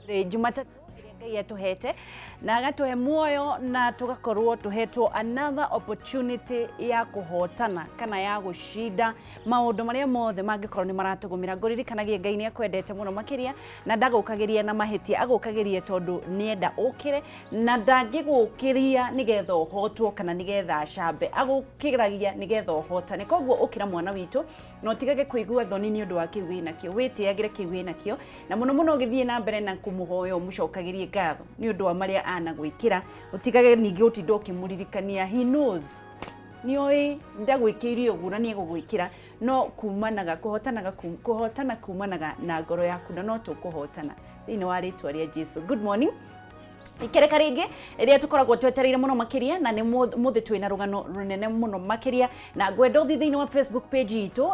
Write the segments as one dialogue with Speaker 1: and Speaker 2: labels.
Speaker 1: Jumatatu ĩrĩa Ngai atũhete na agatũhe muoyo na tũgakorwo tũhetwo another opportunity ya kũhotana kana ya gũcinda maũndũ marĩa mothe mangĩkorwo nĩ maratũgũmĩra. Ngũririkanagie Ngai nĩ akwendete mũno makĩria na ndagũkagĩria na mahĩtia, agũkagĩria tondũ nĩenda ũkĩre na ndangĩgũkĩria nĩgetha ũhotwo kana nĩgetha acambe, agũkĩragia nĩgetha ũhotane. Koguo ũkĩra mwana witũ na ũtigage kũigua thoni nĩ ũndũ wa kĩu wĩnakĩo, wĩtĩagĩre kĩu wĩnakĩo, na mũno mũno ũgĩthiĩ na mbere na kũmũhoya ũmũcokagĩrie ngatho nĩ ũndũ wa marĩa anagwĩkĩra. Ũtigage ningĩ gũtinda ũkĩmũririkania, he knows, nĩoĩ ndagwĩkĩire ũguo na nĩegũgwĩkĩra, no kumanaga kũhotanaga kũhotana kumanaga na ngoro yaku, na no tũkũhotana thĩinĩ wa rĩtwa rĩa Jesu. Good morning. Ikereka rĩngĩ rĩrĩa tũkoragwo twetereire mũno makĩria, na nĩ mũthĩ twĩ na rũgano rũnene mũno makĩria, na ngwenda ũthiĩ thĩinĩ wa Facebook page itũ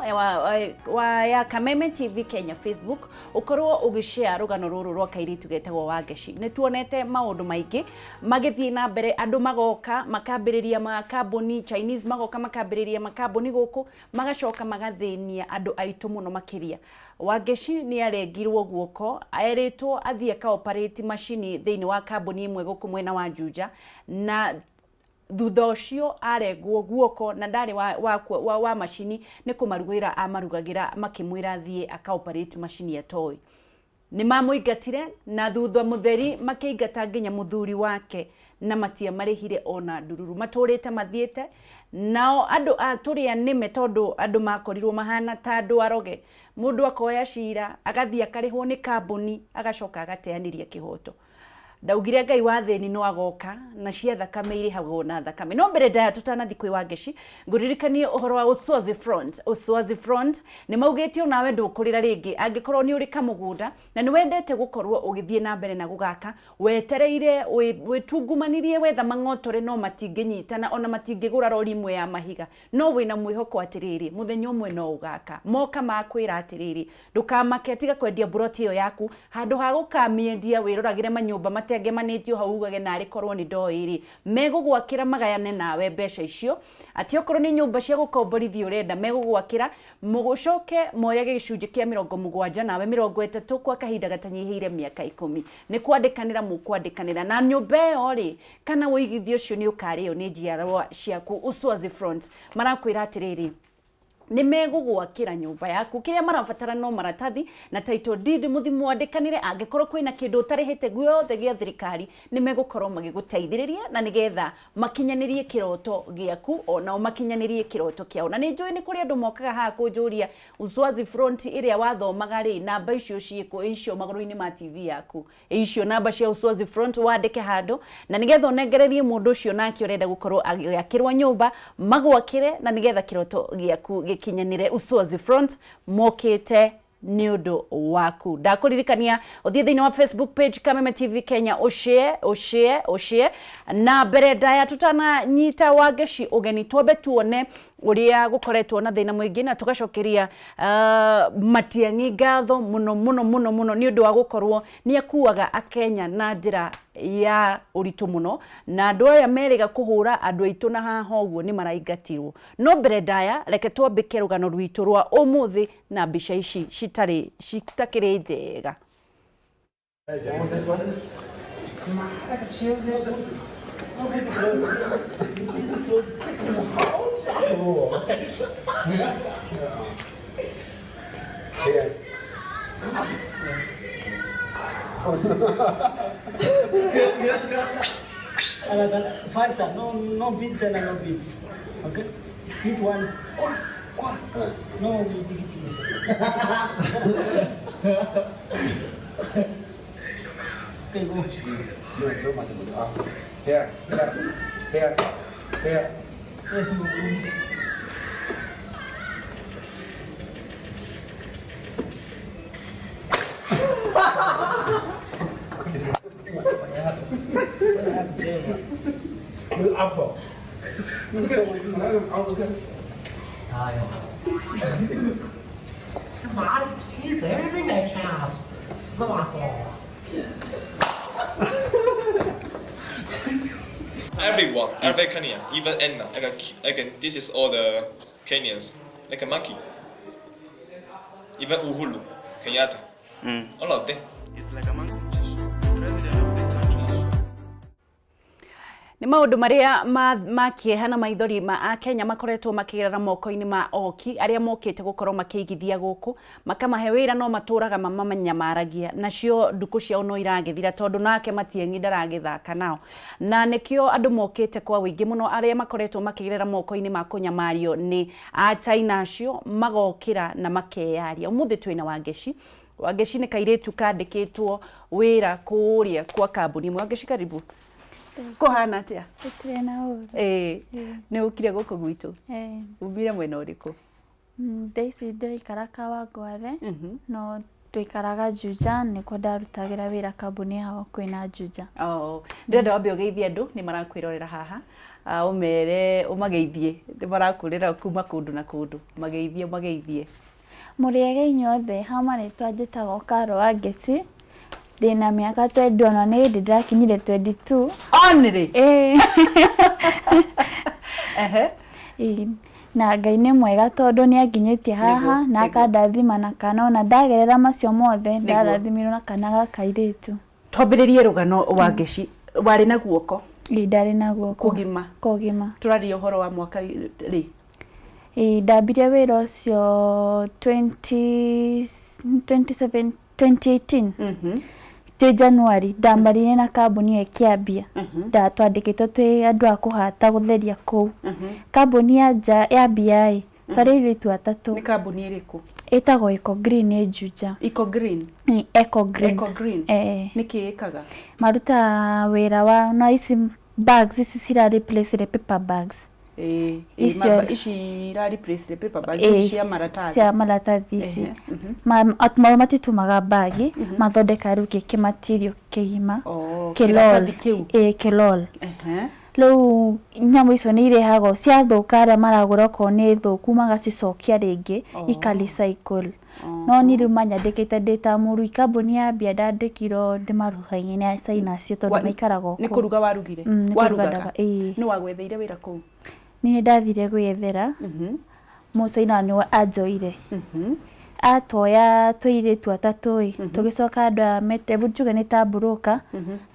Speaker 1: wa ya Kameme TV Kenya Facebook, ũkorwo ũgĩshare rũgano rũrũ rwa kairĩtu getagwo Wangeci. Nĩ tuonete maũndũ maingĩ magĩthiĩ na mbere, andũ magoka makambĩrĩria makambuni, Chinese magoka makambĩrĩria makambuni gũkũ, magacoka magathĩnia andũ aitũ mũno makĩria. Wangeci nĩ arengirwo guoko, erĩtwo athiĩ akaoparĩti macini thĩinĩ wa kambuni ĩmwe gũkũ mwena wa Juja, na thutha ũcio arengwo guoko na ndarĩ wa macini, nĩ kũmarugĩra amarugagĩra, makĩmwĩra athiĩ akaoparĩti macini atoĩ. Nĩ mamũingatire na thutha mũtheri makĩingata nginya mũthuri wake na matiamarĩhire ona ndururu. Matũrĩte mathiĩte nao andũ a tũrĩa nĩme, tondũ andũ makorirwo mahana ta andũ aroge. Mũndũ akoya cira agathiĩ akarĩhwo nĩ kambuni agacoka agateanĩria kĩhoto. Ndaugire Ngai wa thĩni no agoka na cia thakame irĩhagwo na thakame. No mbere ndaya tũtanathi kwĩ Wangeci, ngũririkanie ũhoro wa Uswazi Front. Uswazi Front nĩ maugĩte onawe ndũkũrĩra rĩngĩ angĩkorwo nĩ ũrĩ kamũgũnda na nĩ wendete gũkorwo ũgĩthiĩ na mbere na gũgaka, wetereire wĩtungumanirie wetha mang'otore no matingĩnyitana ona matingĩgũra rori ĩmwe ya mahiga, no wĩna mwĩhoko atĩrĩrĩ mũthenya ũmwe no ũgaka. Moka makwĩra atĩrĩrĩ ndũkamake, tiga kwendia mburoti ĩyo yaku, handũ ha gũkamĩendia wĩroragĩre manyũmba matengemanĩtio hau ugage narĩ korwo nĩ ndoĩ rĩ, megũgwakĩra magayane nawe mbeca icio, atĩ okorwo nĩ nyũmba cia gũkomborithia ũrenda megũgwakĩra, mũcoke moyage gĩcunjĩ kĩa 70 nawe 30 kwa kahinda gatanyihĩire mĩaka 10. Nĩ kwandĩkanĩra mũkwandĩkanĩra na nyũmba ĩyo rĩ, kana ũigithio ũcio nĩ ũkarĩo nĩ njiarwa ciaku. Uswazi Front marakwĩra atĩrĩrĩ, nĩ megũgwakĩra nyũmba yaku, kĩrĩa marabatara no maratathi na title deed, mũthi mwandĩkanĩre. Angĩkorwo kwĩna kĩndũ ũtarĩhĩte guothe gĩa thirikari, nĩ megũkorwo magĩgũteithĩrĩria na nĩgetha makinyanĩrie kĩroto gĩaku, onao makinyanĩrie kĩroto kĩao. Na nĩ njũĩ nĩ kũrĩ andũ mokaga haha kũnjũria Uswazi Front ĩrĩa wathomaga rĩ, namba icio ciĩkũ? Icio magũrũ-inĩ ma TV yaku, icio namba cia Uswazi Front wandĩke handũ, na nĩgetha ũnengererie mũndũ ũcio nake ũrenda gũkorwo agĩakĩrwo nyũmba, magwakĩre na nĩgetha kĩroto gĩaku gĩkinyanĩre. Uswazi Front mokĩte nĩ ũndũ waku. Ndakũririkania ũthiĩ thĩinĩ wa Facebook page Kameme TV Kenya, ũshare, ũshare, ũshare. Na mbere ndaya tũtananyita Wangeci ũgeni, twambe tuone ũrĩa gũkoretwo na thĩna mũingĩ, na tũgacokeria Matiang'i ngatho mũno mũno mũno mũno nĩ ũndũ wa gũkorwo nĩ akuaga Akenya na njĩra ya ũritũ mũno, na andũ aya merĩga kũhũra andũ aitũ na haha ũguo nĩ maraingatirwo. No mbere ndaya, reke twambĩke rũgano rwitũ rwa ũmũthĩ na mbica ici citarĩ citakĩrĩ njega.
Speaker 2: Faster, no, no beat tena, no beat. Okay? Beat once. Kwa, kwa. No, tiki tiki. Okay, go.
Speaker 3: Here, here, here, here.
Speaker 2: Yes, go.
Speaker 4: 哎呦，他妈的皮真没爱钱啊，死娃子！
Speaker 5: Everyone, every Kenyan, even Anna, like, this is all the Kenyans, like a monkey. Even Uhuru, Kenyatta, all of them.
Speaker 6: It's like a monkey.
Speaker 1: Nĩ maũndũ marĩa ma kĩeha na maithori ma akenya makoretwo makĩgerera moko-inĩ ma oki arĩa mokĩte gũkorwo makĩigithia gũkũ, makamahe wĩra no matũraga mamanyamaragia, nacio ndukũ ciao no iragĩthira tondũ nake Matiang'i ndaragĩthaka nao, na nĩkĩo andũ mokĩte kwa ũingĩ mũno arĩa makoretwo makĩgerera moko-inĩ ma kũnyamario nĩ a China acio magokĩra na makeyaria. Ũmũthĩ twĩna Wangeci. Wangeci nĩ kairĩtu kandĩkĩtwo wĩra kũrĩa kwa kambuni ĩmwe. Wangeci, karibu. Kũhana atĩa?
Speaker 6: Gũtirĩ na ũru.
Speaker 1: Ĩĩ, nĩ ũkire gũkũ gwitũ?
Speaker 6: Ĩĩ.
Speaker 1: Umire mwena ũrĩkũ?
Speaker 6: Thaa ici ndĩraikara Kawangware, no tũikaraga Juja, nĩkuo ndarutagĩra wĩra kambuni yao kwĩna Juja.
Speaker 1: Oh, ndĩrenda wambe ũgeithie andũ nĩ marakwĩrorera haha. Ũmere ũmageithie, nĩ marakwĩrora kuma kũndũ na kũndũ, mageithie ũmageithie.
Speaker 6: Mũrĩega inyuothe, ha marĩtwa njĩtagwo Caro Wangeci, ndĩna mĩaka 21 na nĩ hĩndĩ ndĩrakinyire 22.
Speaker 1: Only?
Speaker 6: Ĩĩ.
Speaker 1: Ehe.
Speaker 6: Ĩĩ, na Ngai nĩ mwega tondũ nĩ anginyĩtie haha na akandathima na kana ona ndagerera macio mothe ndarathimirwo na kana ga kairĩtu.
Speaker 1: Twambĩrĩrie rũgano Wangeci, warĩ na guoko?
Speaker 6: Ĩĩ, ndarĩ na guoko.
Speaker 1: Kũgima?
Speaker 6: Kũgima.
Speaker 1: Tũraria ũhoro wa mwaka rĩ?
Speaker 6: Ĩĩ, ndambirie wĩra ũcio 2018. Twĩ January ndambarire na kambuni ĩyo ĩkĩambia. Twandĩkĩtwo twĩ andũ a kũhata gũtheria kũu. Kambuni yanja yambia ĩ, twarĩ airĩtu atatũ.
Speaker 1: Nĩ kambuni ĩrĩkũ?
Speaker 6: Ĩtagwo Eco Green ĩ Juja.
Speaker 1: Eco Green?
Speaker 6: Eco Green.
Speaker 1: Eco Green.
Speaker 6: Ĩĩ.
Speaker 1: Nĩ kĩ ĩkaga?
Speaker 6: Marutaga wĩra wa no ici bags ici cira replace paper bags.
Speaker 1: Ĩĩ,
Speaker 6: Icio
Speaker 1: ici ira replace paper bags ici cia maratathi.
Speaker 6: Cia maratathi ici. Mao matitumaga bagi, mathondekaga rĩu gĩkĩ material kĩgima.
Speaker 1: Oh,
Speaker 6: Kĩrol.
Speaker 1: kĩratathi kĩu.
Speaker 6: Ĩĩ, kĩrol. Rĩu nyamũ icio nĩ irehagwo ciathũka arĩa maragũra okorwo nĩ thũku magacicokia rĩngĩ ika recycle. No niĩ rĩu manyandĩkĩte ndĩ ta mũrui, kambuni yambia ndandĩkirwo ndĩmarugagie nĩ China acio tondũ maikaraga o
Speaker 1: Nĩ
Speaker 6: kũu.
Speaker 1: kũruga warugire?
Speaker 6: Nĩ kũruga
Speaker 1: Warugaga?
Speaker 6: ndaga, ĩĩ.
Speaker 1: Nĩ wagwetheire wĩra kũu?
Speaker 6: Niĩ ndathire gwĩethera, mũcaina nĩwe anjoire. Atoya tũirĩtu atatũ ĩ, tũgĩcoka andũ aya mete, hebu njuge nĩ ta broker,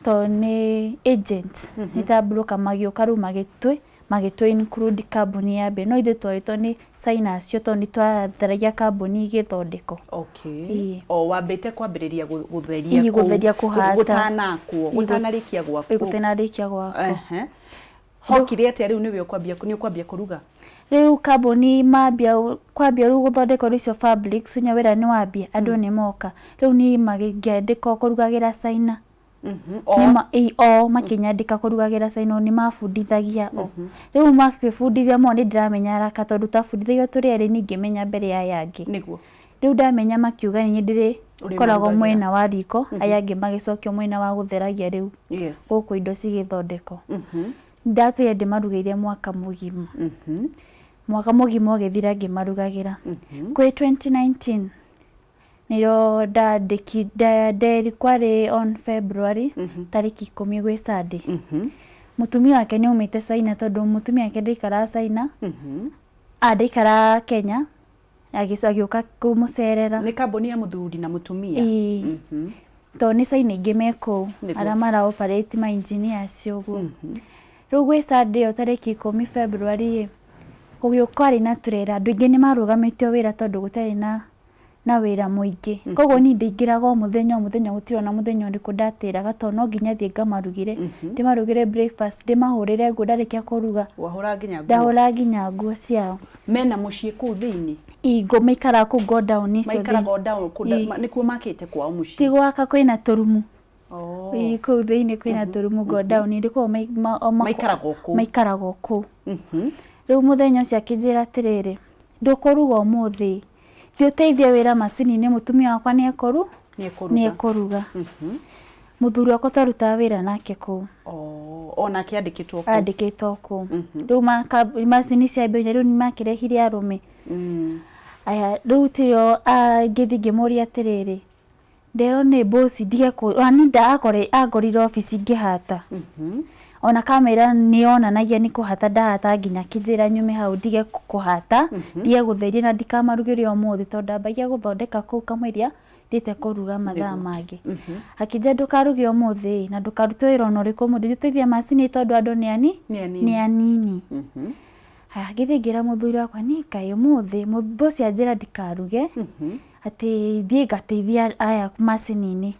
Speaker 6: tondũ nĩ agent, nĩ ta broker magĩũka rĩu magĩtũ include kambuni ya mbere, no ithuĩ twoetwo nĩ China acio tondũ nĩ twatheragia kambuni ĩgĩthondekwo.
Speaker 1: Okay.
Speaker 6: Ĩĩ.
Speaker 1: O wambĩte kwambĩrĩria gũtheria
Speaker 6: Ĩĩ,
Speaker 1: kũu,
Speaker 6: gũtheria kũhata.
Speaker 1: gũtanakwo,
Speaker 6: Ĩĩ,
Speaker 1: gũtanarĩkia gwakwo.
Speaker 6: Ĩĩ, gũtanarĩkia gwakwo.
Speaker 1: Ehe. Hokire atĩa rĩu nĩwe ũkwambia, nĩ ũkwambia kũruga?
Speaker 6: Rĩu kambuni mambia kwambia rĩu gũthondekwo rĩu icio fabrics nya wĩra nĩ wambia, andũ nĩ moka. Rĩu niĩ ngĩandĩkwo kũrugagĩra China. Ĩĩ, o makĩnyandĩka kũrugagĩra China, o nĩ mabundithagia o. Rĩu makĩbundithia mo nĩ ndĩramenya haraka tondũ twabundithagio tũrĩ erĩ niĩ ngĩmenya mbere ya aya angĩ.
Speaker 1: Nĩguo.
Speaker 6: Rĩu ndamenya makiuga nĩ niĩ ndĩrĩkoragwo
Speaker 1: Ũrĩmarugagĩra.
Speaker 6: mwena wa riko, aya angĩ magĩcokio mwena wa gũtheragia rĩu gũkũ indo cigĩthondekwo. Ndatũire ndĩmarugĩire mwaka mũgima. Mwaka mũgima ũgĩthira ngĩmarugagĩra. Kwĩ 2019 nĩrĩo ndandĩki kwarĩ on February tarĩki 10 gwĩ Sunday. Mũtumia wake nĩ aumĩte China tondũ mũtumia wake ndaikaraga China, ndaikaraga Kenya, agĩũka kũmũcerera.
Speaker 1: Nĩ kambuni ya mũthuri na mũtumia?
Speaker 6: Ĩĩ. Tondũ nĩ China aingĩ me kũu,
Speaker 1: Nĩguo.
Speaker 6: arĩa mara operate ma engineer acio ũguo. Rĩu gwĩ Sunday ĩyo tarĩki 10 February ĩ, gũgĩũka kwarĩ na turera, andũ aingĩ nĩ marũgamĩtio wĩra tondũ gũtarĩ na wĩra mũingĩ. Koguo niĩ ndaingĩraga o mũthenya o mũthenya, gũtirĩ ona mũthenya ũrĩkũ ndatĩraga tondũ no nginya thiĩ ngamarugĩre, ndĩmarugĩre breakfast, ndĩmahũrĩre nguo ndarĩkia kũruga.
Speaker 1: Wahũra nginya nguo?
Speaker 6: Ndahũra nginya nguo ciao.
Speaker 1: Mena mũciĩ kũu thĩinĩ?
Speaker 6: Ĩĩ, maikaraga kũu go down icio thĩinĩ.
Speaker 1: Maikaraga go down, kũu
Speaker 6: Ĩĩ.
Speaker 1: nĩkuo makĩte kwao mũciĩ?
Speaker 6: Ti gwaka kwĩna tũrumu.
Speaker 1: Oh.
Speaker 6: Ĩĩ, kũu thĩinĩ kwĩna tũrumu go down, nĩkuo
Speaker 1: Maikaraga o kũu?
Speaker 6: Maikaraga o kũu. Rĩu mũthenya ũcio akĩnjĩra atĩrĩrĩ, ndũkũruga ũmũthĩ, thiĩ ũteithie wĩra macini-inĩ, mũtumia wakwa nĩ
Speaker 1: Nĩ ekũruga.
Speaker 6: ekũruga. Mũthuri wakwa twarutaga wĩra nake kũu.
Speaker 1: Oh, onake andĩkĩtwo kũu?
Speaker 6: Andĩkĩtwo kũu. Rĩu macini ciambia rĩu nĩ makĩrehire arũme. Aya, rĩu tiyo ngĩthiĩ ngĩmũria atĩrĩrĩ, nderwo nĩ boss ndige kũ, ona niĩ angorire obici ngĩhata. Ona kamera nĩ yonanagia nĩ kũhata ndahata nginya akĩnjĩra nyume hau ndige kũhata, ndige gũtheria na ndikamarugĩre ũmũthĩ tondũ ndambagia gũthondeka kũu kamũira Thiĩte kũruga mathaa mangĩ. Akĩnjĩra ndũkaruge ũmũthĩ na ndũkarute wĩra ona ũrĩkũ ũmũthĩ, thiĩ ũteithie macini tondũ andũ nĩ ani
Speaker 1: Nĩ anini.
Speaker 6: Nĩ anini. Haya, ngĩthiĩ ngĩra mũthuri wakwa, niĩ kaĩ ũmũthĩ boss anjĩra ndikaruge, atĩ thiĩ ngateithie aya macini-inĩ.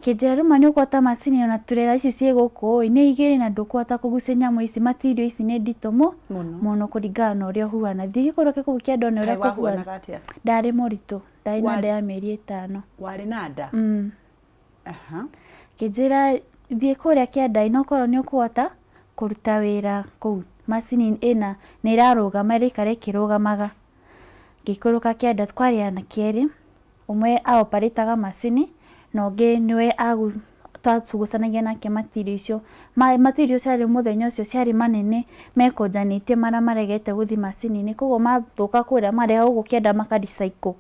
Speaker 6: Kĩnjĩra rĩu ma nĩ ũkũhota macini ĩno na turera ici ciĩ gũkũ ĩ nĩ igĩrĩ na ndũkũhota kũgucia nyamũ ici, material ici nĩ nditũ
Speaker 1: Mũno.
Speaker 6: Mũno kũringana na ũrĩa ũhuana. Thiĩ gĩkũrũke kũu kĩanda one ũrĩa
Speaker 1: Kaĩ
Speaker 6: kũhuana.
Speaker 1: wahuanaga atĩa?
Speaker 6: Ndarĩ mũritũ, ndarĩ na nda ya mĩeri 5.
Speaker 1: Warĩ na nda?
Speaker 6: Mm.
Speaker 1: Aha.
Speaker 6: Kĩnjĩra thiĩ kũrĩa kĩanda-inĩ okorwo nĩ ũkũhota kũruta wĩra kũu macini ĩna nĩ ĩrarũgama, ĩraikara ĩkĩrũgamaga. Ngĩikũrũka kĩanda, kwarĩ anake erĩ, ũmwe aoparĩtaga macini na ũngĩ nĩwe twacugucanagia nake material icio. Material ciarĩ mũthenya ũcio ciarĩ manene mekũnjanĩtie marĩa maregete gũthiĩ macini-inĩ, koguo mathũka kũrĩa mareha gũkũ kĩanda maka recycle.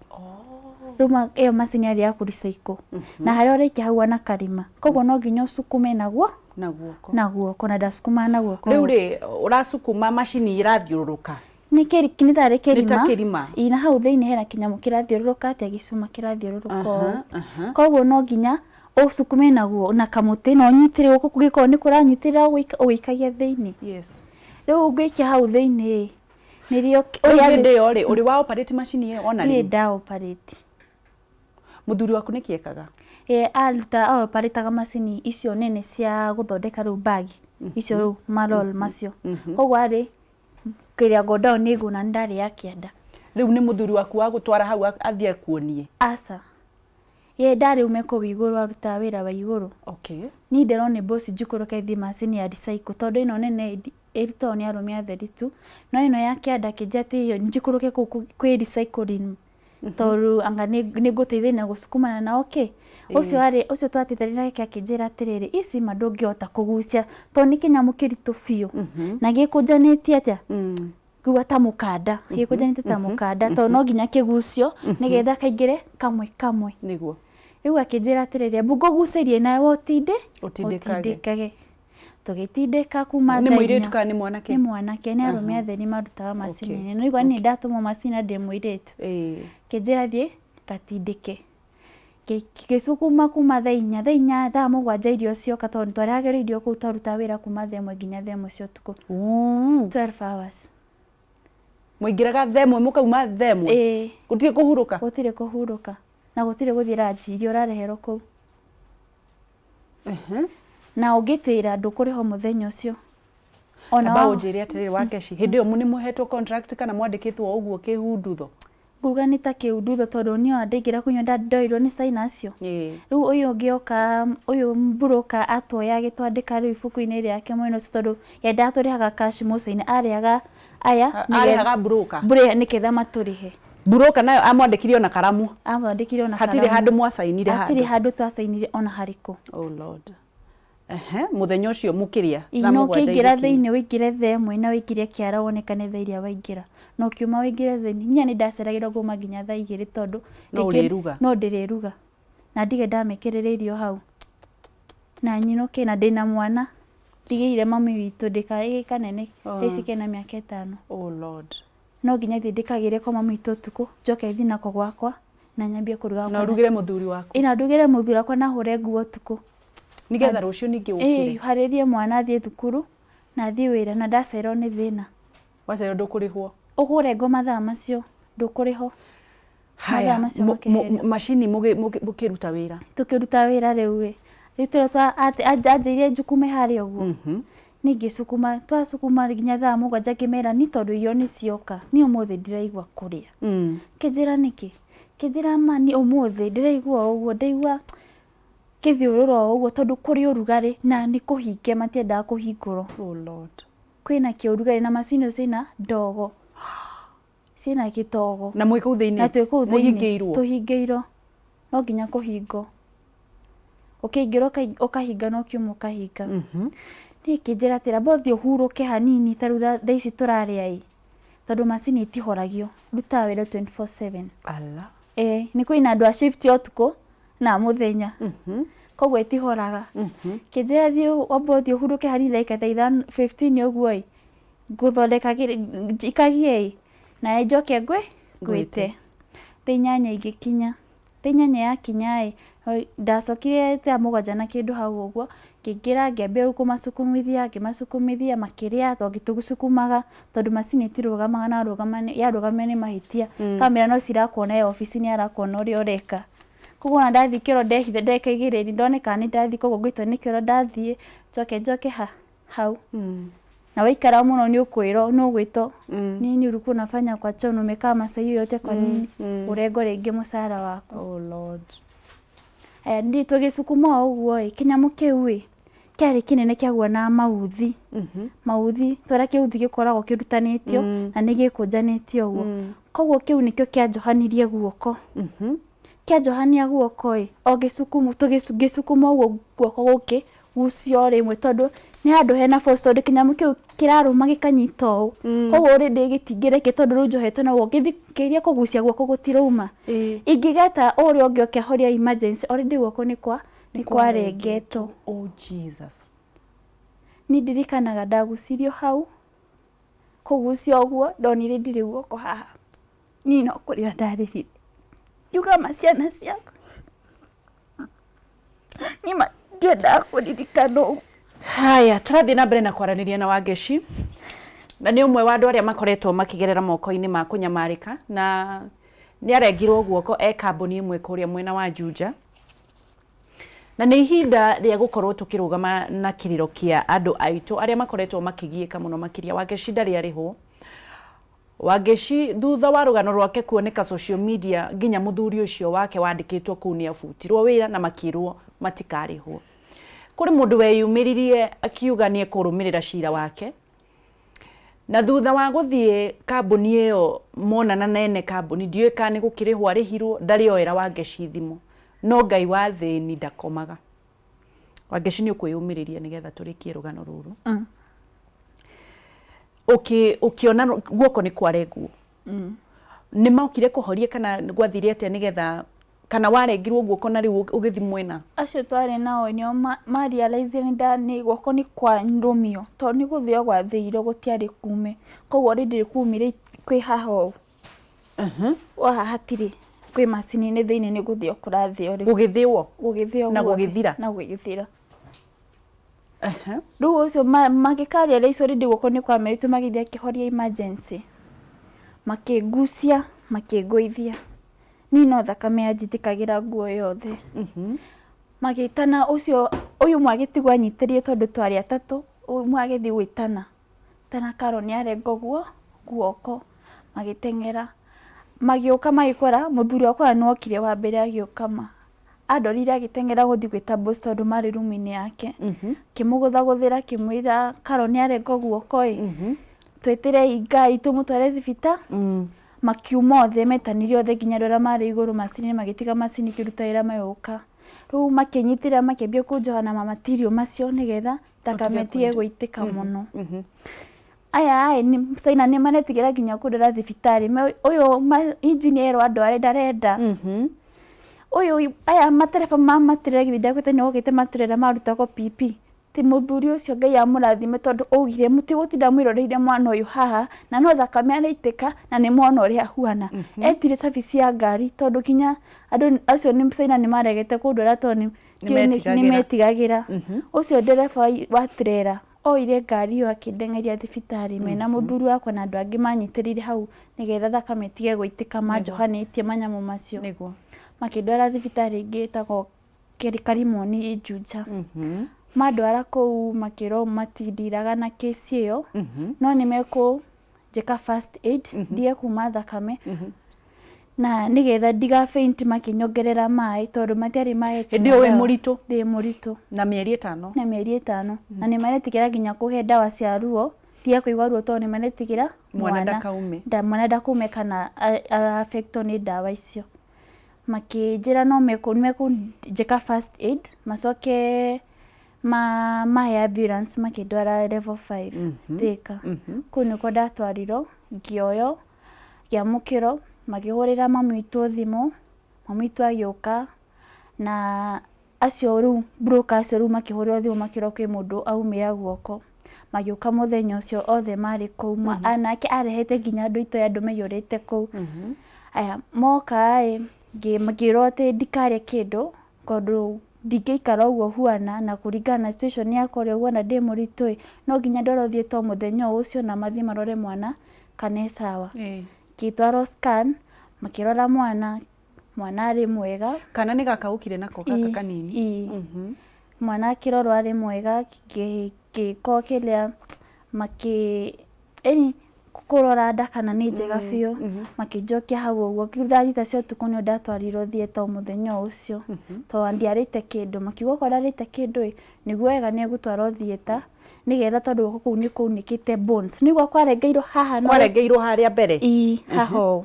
Speaker 6: Rĩu ĩyo macini yarĩ ya kũ recycle na harĩa ũraikia hau na karima, koguo no nginya ũcukume naguo
Speaker 1: Na guoko.
Speaker 6: Na guoko, na ndacukumaga na guoko.
Speaker 1: Rĩu rĩ, ũracukuma macini ĩrathiũrũrũka?
Speaker 6: Nĩ nĩ tarĩ
Speaker 1: Nĩ ta
Speaker 6: kĩrima.
Speaker 1: Kĩrima.
Speaker 6: Ĩ, na hau thĩinĩ hena kĩnyamũ kĩrathiũrũrũka atĩa, gĩcuma kĩrathiũrũrũka ũũ. Koguo no nginya ũcukume naguo na kamũtĩ na ũnyitĩrĩre gũkũ kũngĩkorwo nĩ kũranyitĩrĩra ũgĩikagia thĩinĩ. Rĩu ũngĩikia hau thĩinĩ ĩ nĩrĩo
Speaker 1: Rĩu hĩndĩ ĩyo rĩ, ũrĩ wa operate macini ĩyo ona
Speaker 6: Ndirĩ
Speaker 1: rĩ?
Speaker 6: Nda operate.
Speaker 1: Mũthuri waku nĩkĩ ekaga?
Speaker 6: Ĩ, aruta operataga macini icio nene cia gũthondeka rĩu bag icio, rĩu marol macio, koguo arĩ kĩrĩa godown nĩ igũrũ na nĩ ndarĩ ya kĩanda.
Speaker 1: Rĩu nĩ mũthuri waku wa gũtwara hau athiĩ akuonie?
Speaker 6: Aca, ye ndarĩ ume kũu igũrũ, arutaga wĩra wa igũrũ. Niĩ nderwo nĩ boss njikũrũke thiĩ macini ya recycle tondũ ĩno nene ĩrutagwo nĩ arũme atheri tu, no ĩno ya kĩanda akĩnjĩra atĩ ĩyo njikũrũke kũu kwĩ recycling tondũ anga nĩ ngũteithania na gũcukumana nao kĩ ũcio arĩ ũcio twateithania nake. Akĩnjĩra atĩrĩrĩ, ici ma ndũngĩhota kũgucia tondũ nĩ kĩnyamũ kĩritũ biũ na gĩkũnjanĩtie atĩa nguga ta mũkanda, gĩkũnjanĩte ta mũkanda tondũ no nginya kĩgucio nĩgetha kaingĩre kamwe kamwe. Rĩu akĩnjĩra atĩrĩrĩ, embu ngũgucĩrie nawe ũtinde
Speaker 1: Ũtindĩkage.
Speaker 6: Ũtindĩkage. Tũgĩtindĩka kuma
Speaker 1: Nĩ
Speaker 6: thaa
Speaker 1: mũirĩtu
Speaker 6: 4.
Speaker 1: kana nĩ mwanake?
Speaker 6: Nĩ mwanake, nĩ arũme atheri marutaga macini. Nĩ igua niĩ ndatũmwo macini na ndĩ mũirĩtu. Kĩnjĩra thiĩ ngatindĩke. Ngĩcukuma kuma thaa 4, thaa 4, thaa 7 irio cioka tondũ twarehagĩrwo irio kũu, twarutaga wĩra kuma thaa 1 nginya thaa 1 cia ũtukũ. 12 hours.
Speaker 1: Mũingĩraga thaa 1 mũkauma thaa 1?
Speaker 6: Ĩĩ.
Speaker 1: Gũtirĩ kũhurũka?
Speaker 6: Gũtirĩ kũhurũka na gũtirĩ gũthiĩ ranji, irio ũrareherwo kũu na ũngĩtĩra ndũkũrĩhwo mũthenya ũcio ona.
Speaker 1: Amba ũnjĩre atĩrĩrĩ, Wakeshi, hĩndĩ ĩyo nĩ mũhetwo contract kana mwandĩkĩtwo o ũguo kĩhundutho?
Speaker 6: Nguga nĩ ta kĩundutho tondũ niĩ ona ndaingĩra kũnyua ndoirwo nĩ caina acio. Rĩu ũyũ ũngĩ oka, ũyũ mburũka atuoya agĩtwandĩka rĩu ibuku-inĩ rĩake mwena ũcio tondũ ye ndatũrĩhaga cash mũcaina, arĩhaga aya.
Speaker 1: Arĩhaga broker?
Speaker 6: Mbũrĩ nĩketha matũrĩhe.
Speaker 1: Broker nayo amwandĩkire ona karamu?
Speaker 6: Amwandĩkire ona
Speaker 1: Hatirĩ
Speaker 6: karamu.
Speaker 1: handũ mwacainire?
Speaker 6: Hatirĩ
Speaker 1: handũ?
Speaker 6: Handũ twacainire ona harĩkũ.
Speaker 1: Oh Lord. Ehe, mũthenya ũcio mũkĩrĩa thaa
Speaker 6: No
Speaker 1: 7
Speaker 6: ũkĩingĩra
Speaker 1: igĩkinya.
Speaker 6: Thĩinĩ ũingĩre thaa 1 na ũingĩre kĩara wonekane thaa iria waingĩra na ũkiuma ũingĩre thĩinĩ. Niĩ nĩ ndaceragĩrwo kuma nginya thaa 2 tondũ
Speaker 1: No
Speaker 6: rĩngĩ
Speaker 1: ũrĩruga?
Speaker 6: No ndĩrĩruga na ndige ndamĩkĩrĩra irio hau na nyinũke na ndĩna mwana ndigĩire mami witũ ndĩka kanene
Speaker 1: Oh.
Speaker 6: thaa ici kena mĩaka 5.
Speaker 1: Oh Lord.
Speaker 6: No nginya thiĩ ndĩkagĩre kwa mami witũ ũtukũ, njoke thiĩ nako gwakwa na nyambie kũruga.
Speaker 1: Na ũrugĩre mũthuri waku?
Speaker 6: Ĩ, na ndugĩre mũthuri wakwa na hũre nguo ũtukũ.
Speaker 1: Nĩgetha rũciũ ningĩ
Speaker 6: Ĩ,
Speaker 1: ũkĩre.
Speaker 6: Harĩrie mwana athiĩ thukuru na athiĩ wĩra na ndacererwo nĩ thĩna.
Speaker 1: Wacererwo ndũkũrĩhwo?
Speaker 6: Ũkũrengwo mathaa macio, ndũkũrĩhwo.
Speaker 1: Haya,
Speaker 6: Mathaa macio makĩherio.
Speaker 1: Macini mũkĩruta wĩra?
Speaker 6: Tũkĩruta wĩra rĩu ĩ, rĩu tũrĩa anjĩire njukume harĩa ũguo, niĩ ngĩcukuma, twacukuma nginya thaa 7, ngĩmera ni tondũ irio nĩ cioka, niĩ ũmũthĩ ndiraigua kũrĩa. Kĩnjĩra nĩkĩ, kĩnjĩra ma niĩ ũmũthĩ ndĩraigua o ũguo, ndaigua kĩthiũrũra o ũguo tondũ kũrĩ ũrugarĩ na nĩ kũhinge matiendaga kũhingũrwo.
Speaker 1: Oh Lord.
Speaker 6: Kwĩna kĩũrugarĩ na macini icio ciĩna ndogo, ciĩna gĩtogo.
Speaker 1: Na mwĩ kũu thĩinĩ?
Speaker 6: Na twĩ kũu thĩinĩ.
Speaker 1: Mũhingĩirwo?
Speaker 6: Tũhingĩirwo, no nginya kũhingwo, ũkĩingĩra ũkahinga na ũkiuma ũkahinga. Niĩ kĩnjĩra atĩrĩ, amba ũthiĩ ũhurũke hanini ta rĩu thaa ici tũrarĩa ĩ, tondũ macini itihoragio, rutaga wĩra 24/7.
Speaker 1: Ala.
Speaker 6: Ĩ, nĩ kwĩna andũ a shift ya ũtukũ na mũthenya, koguo ĩtihoraga. Kĩnjĩra thiĩ wambe ũthiĩ ũhurũke hanini ndagĩka ta 5, 15 ũguo ĩ, ngũthondeka njikagie ĩ nawe njoke ngwĩte. Thaa 8 igĩkinya. Thaa inyanya yakinya ĩ, ndacokire thaa 7 na kĩndũ hau ũguo, ngĩingĩra ngĩambia rĩu kũmacukumithia, ngĩmacukumithia makĩrĩa tondũ tũcukumaga tondũ macini ĩtirũgamaga na yarũgama nĩ mahĩtia. Kamera no cirakuona e obici nĩ arakuona ũrĩa ũreka. Koguo ona ndathiĩ kĩoro ndehitha ndagĩka 2 ndoneka nĩ ndathiĩ koguo ngwĩtwo nĩ kĩoro ndathiĩ njoke njoke hau. Na waikara mũno nĩ ũkwĩrwo nĩ ũgwĩtwo nini ulikuwa unafanya kwa choo na umekaa masaa hiyo yote kwa nini ũrengwo rĩngĩ mũcara waku.
Speaker 1: Oh Lord.
Speaker 6: Aya ndi tũgĩcukuma o ũguo ĩ kĩnyamũ kĩu ĩ kĩarĩ kĩnene kĩaguanaga mauthi mauthi torĩa kĩuthi gĩkoragwo kĩrutanĩtio na nĩ gĩkũnjanĩtio ũguo koguo kĩu nĩkĩo kĩanjohanirie guoko. Kĩanjohania guoko ĩ o ngĩcukuma ũguo guoko gũkĩ gucio rĩmwe tondũ nĩ handũ hena force tondũ kĩnyamũ kĩu kĩrarũma gĩkanyita ũũ koguo already gĩtingĩrekia tondũ rĩu njohetwo na guoko ngĩgeria kũgucia guoko gũtirauma. Ingĩgeta ũrĩa ũngĩ oke ahoria emergency already guoko nĩ kwarengetwo.
Speaker 1: Oh Jesus.
Speaker 6: Niĩ ndirikanaga ndagucirio hau kũgucio ũguo ndonire ndirĩ guoko haha niĩ no kũrĩra ndarĩrire ngiuga ma ciana ciakwa niĩ ma ndiendaga kũririkana ũguo.
Speaker 1: Haya, tũrathiĩ na mbere na kwaranĩria na Wangeci na nĩ ũmwe wa andũ arĩa makoretwo makĩgerera moko-inĩ ma kũnyamarĩka na nĩ arengirwo guoko e kambuni ĩmwe kũrĩa mwena wa Juja na nĩ ihinda rĩa gũkorwo tũkĩrũgama na kĩrĩro kĩa andũ aitũ arĩa makoretwo makĩgiĩka mũno makĩria. Wangeci ndarĩ arĩhwo. Wangeci thutha wa rũgano rwake kuoneka social media nginya mũthuri ũcio wake wandĩkĩtwo kũu nĩ abutirwo wĩra na makĩrwo matikarĩhwo. Kũrĩ mũndũ weyumĩririe akiuga nĩ ekũrũmĩrĩra cira wake na thutha wa gũthiĩ kambuni ĩyo monana na ene kambuni ndiũĩ kana nĩ gũkĩrĩhwo arĩhirwo ndarĩ oera Wangeci thimũ no Ngai wa thĩni ndakomaga. Wangeci nĩ ũkwĩyũmĩrĩria nĩgetha tũrĩkie rũgano rũrũ. Ũkĩona guoko nĩ kwarengwo nĩ mokire kũhoria kana gwathire atĩa nĩgetha kana warengirwo guoko na rĩu ũgĩthiĩ mwena?
Speaker 6: Acio twarĩ nao nĩo ma realize nĩ guoko nĩ kwarũmio tondũ nĩ gũthĩo gwathĩirwo gũtiarĩ kume koguo already kumire kwĩ haha ũũ haha hatirĩ kwĩ macini-inĩ thĩinĩ nĩ gũthĩo kũrathĩo rĩu
Speaker 1: gũgĩthĩo
Speaker 6: gũgĩthĩo
Speaker 1: na gũgĩthira
Speaker 6: na gũgĩthira. Rĩu ũcio magĩkaria realize already guoko nĩ kwamerĩtwo magĩthiĩ akĩhoria emergency makĩngucia makĩngũithia niĩ no thakame yanjitĩkagĩra nguo yothe. Magĩtana ũcio ũyũ ũmwe agĩtigwo anyitĩrĩire tondũ twarĩ atatũ ũmwe agĩthiĩ gwĩtana tana Karo nĩ arengwo guoko magĩteng'era magĩũka magĩkora mũthuri wakwa nĩ okire wa mbere agĩũka ma andorire agĩteng'era gũthiĩ gwĩta boss tondũ marĩ rumu-inĩ yake kĩmũgũthagũthĩra kĩmwĩra Karo nĩ arengwo guoko ĩ twĩtĩrei Ngai tũmũtware thibitarĩ. Makiuma othe metanire othe nginya andũ arĩa marĩ igũrũ macini magĩtiga macini ĩkĩruta wĩra magĩũka rĩu makĩnyitĩrĩra makĩambia kũnjoha na mamatirio macio nĩgetha thakame ĩtige gũitĩka mũno. Aya ĩ Caina nĩ maretigĩra nginya kũndwara thibitarĩ ũyũ engineer erwo andware ndarenda ũyũ aya matereba ma matirera githĩ ndakwĩte nĩ okĩte maturera marutagwo PP ti mũthuri ũcio Ngai amũrathime tondũ augire mũtigũtinda mwĩroreire mwana ũyũ haha na no thakame araitĩka na nĩ mwana ũrĩa ahuana. Etire service ya ngari tondũ nginya andũ acio nĩ Caina nĩ maregete kũndwara tondũ nĩ metigagĩra. Ũcio ndereba wa trailer oire ngari ĩyo akĩndeng'eria thibitarĩ mena mũthuri wakwa na andũ angĩ manyitĩrĩire hau nĩgetha thakame ĩtige gũitĩka manjohanĩtie manyamũ macio. Makĩndwara thibitarĩ ĩngĩ ĩtagwo Karimoni Juja. Mandwara kũu makĩrwo matindiraga na kesi ĩyo no nĩ mekũnjĩka first aid ndige kuma thakame na nĩgetha ndiga faint makĩnyongerera maĩ tondũ matiarĩ maĩ.
Speaker 1: Hĩndĩ ĩyo wĩ mũritũ?
Speaker 6: Ndĩ mũritũ.
Speaker 1: Na mĩeri 5?
Speaker 6: Na mĩeri 5 na nĩ maretigĩra nginya kũhe ndawa cia ruo ndige kũigua ruo tondũ nĩ maretigĩra
Speaker 1: mwana ndakaume.
Speaker 6: Mwana ndakaume kana affectwo nĩ ndawa icio. Makĩnjĩra no mekũnjĩka first aid macoke mahe ambulance makĩndwara level 5 Thika. Kũu nĩkuo ndatwarirwo ngĩoywo ngĩamũkĩrwo makĩhũrĩra mami witũ thimũ mami witũ agĩũka na acio rĩu broker acio rĩu makĩhũrĩrwo thimũ makĩrwo kwĩ mũndũ aumĩra guoko magĩũka mũthenya ũcio othe marĩ kũu nake arehete nginya andũ itoĩ andũ maiyũrĩte kũu. Aya moka ĩ Ngĩrwo atĩ ndikarĩe kĩndũ tondũ ndingĩikara ũguo huana na kũringana na situation yakwa ũrĩa huana ndĩ mũritũ ĩ, no nginya ndwarwo theatre mũthenya o ũcio na mathiĩ marore mwana kana e sawa. Ngĩtwarwo scan, makĩrora mwana, mwana arĩ mwega.
Speaker 1: Kana nĩ gaka ũkire nako gaka kanini?
Speaker 6: Ĩĩ. Mwana akĩrorwo arĩ mwega, ngĩkwo kĩrĩa makĩ ĩni kũrora nda kana nĩ njega biũ, makĩnjokia hau ũguo. Thaa thita cia ũtukũ nĩo ndatwarirwo theatre mũthenya o ũcio, tondũ ndiarĩte kĩndũ. Makiuga okorwo ndarĩte kĩndũ ĩ, nĩguo wega nĩ egũtwarwo theatre nĩgetha tondũ guoko kũu nĩ kwaunĩkĩte bones. Nĩguo kwarengeirwo haha na
Speaker 1: Kwarengeirwo harĩa mbere?
Speaker 6: Ĩĩ, haha ũũ.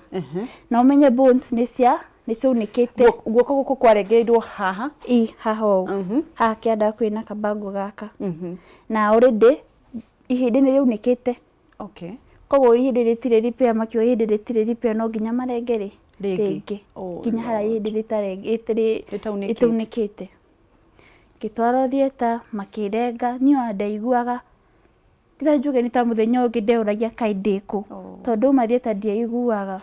Speaker 6: Na ũmenye bones nĩ cia nĩ ciaunĩkĩte.
Speaker 1: Guoko gũkũ kwarengeirwo haha?
Speaker 6: Ĩĩ, haha ũũ. Haha kĩanda hakuhĩ na kabango gaka. Na already ihĩndĩ nĩ rĩaunĩkĩte. Koguo ihĩndĩ rĩtirĩ repair, makiuga ihĩndĩ rĩtirĩ repair no nginya marenge rĩ
Speaker 1: Rĩngĩ.
Speaker 6: Nginya harĩa ihĩndĩ rĩtaunĩkĩte. Ngĩtwarwo theatre makĩrenga, niĩ ona ndaiguaga tiga njuge nĩ ta mũthenya ũngĩ ndeũragia kaĩ ndĩ kũ, tondũ ndauma theatre ndiaiguaga.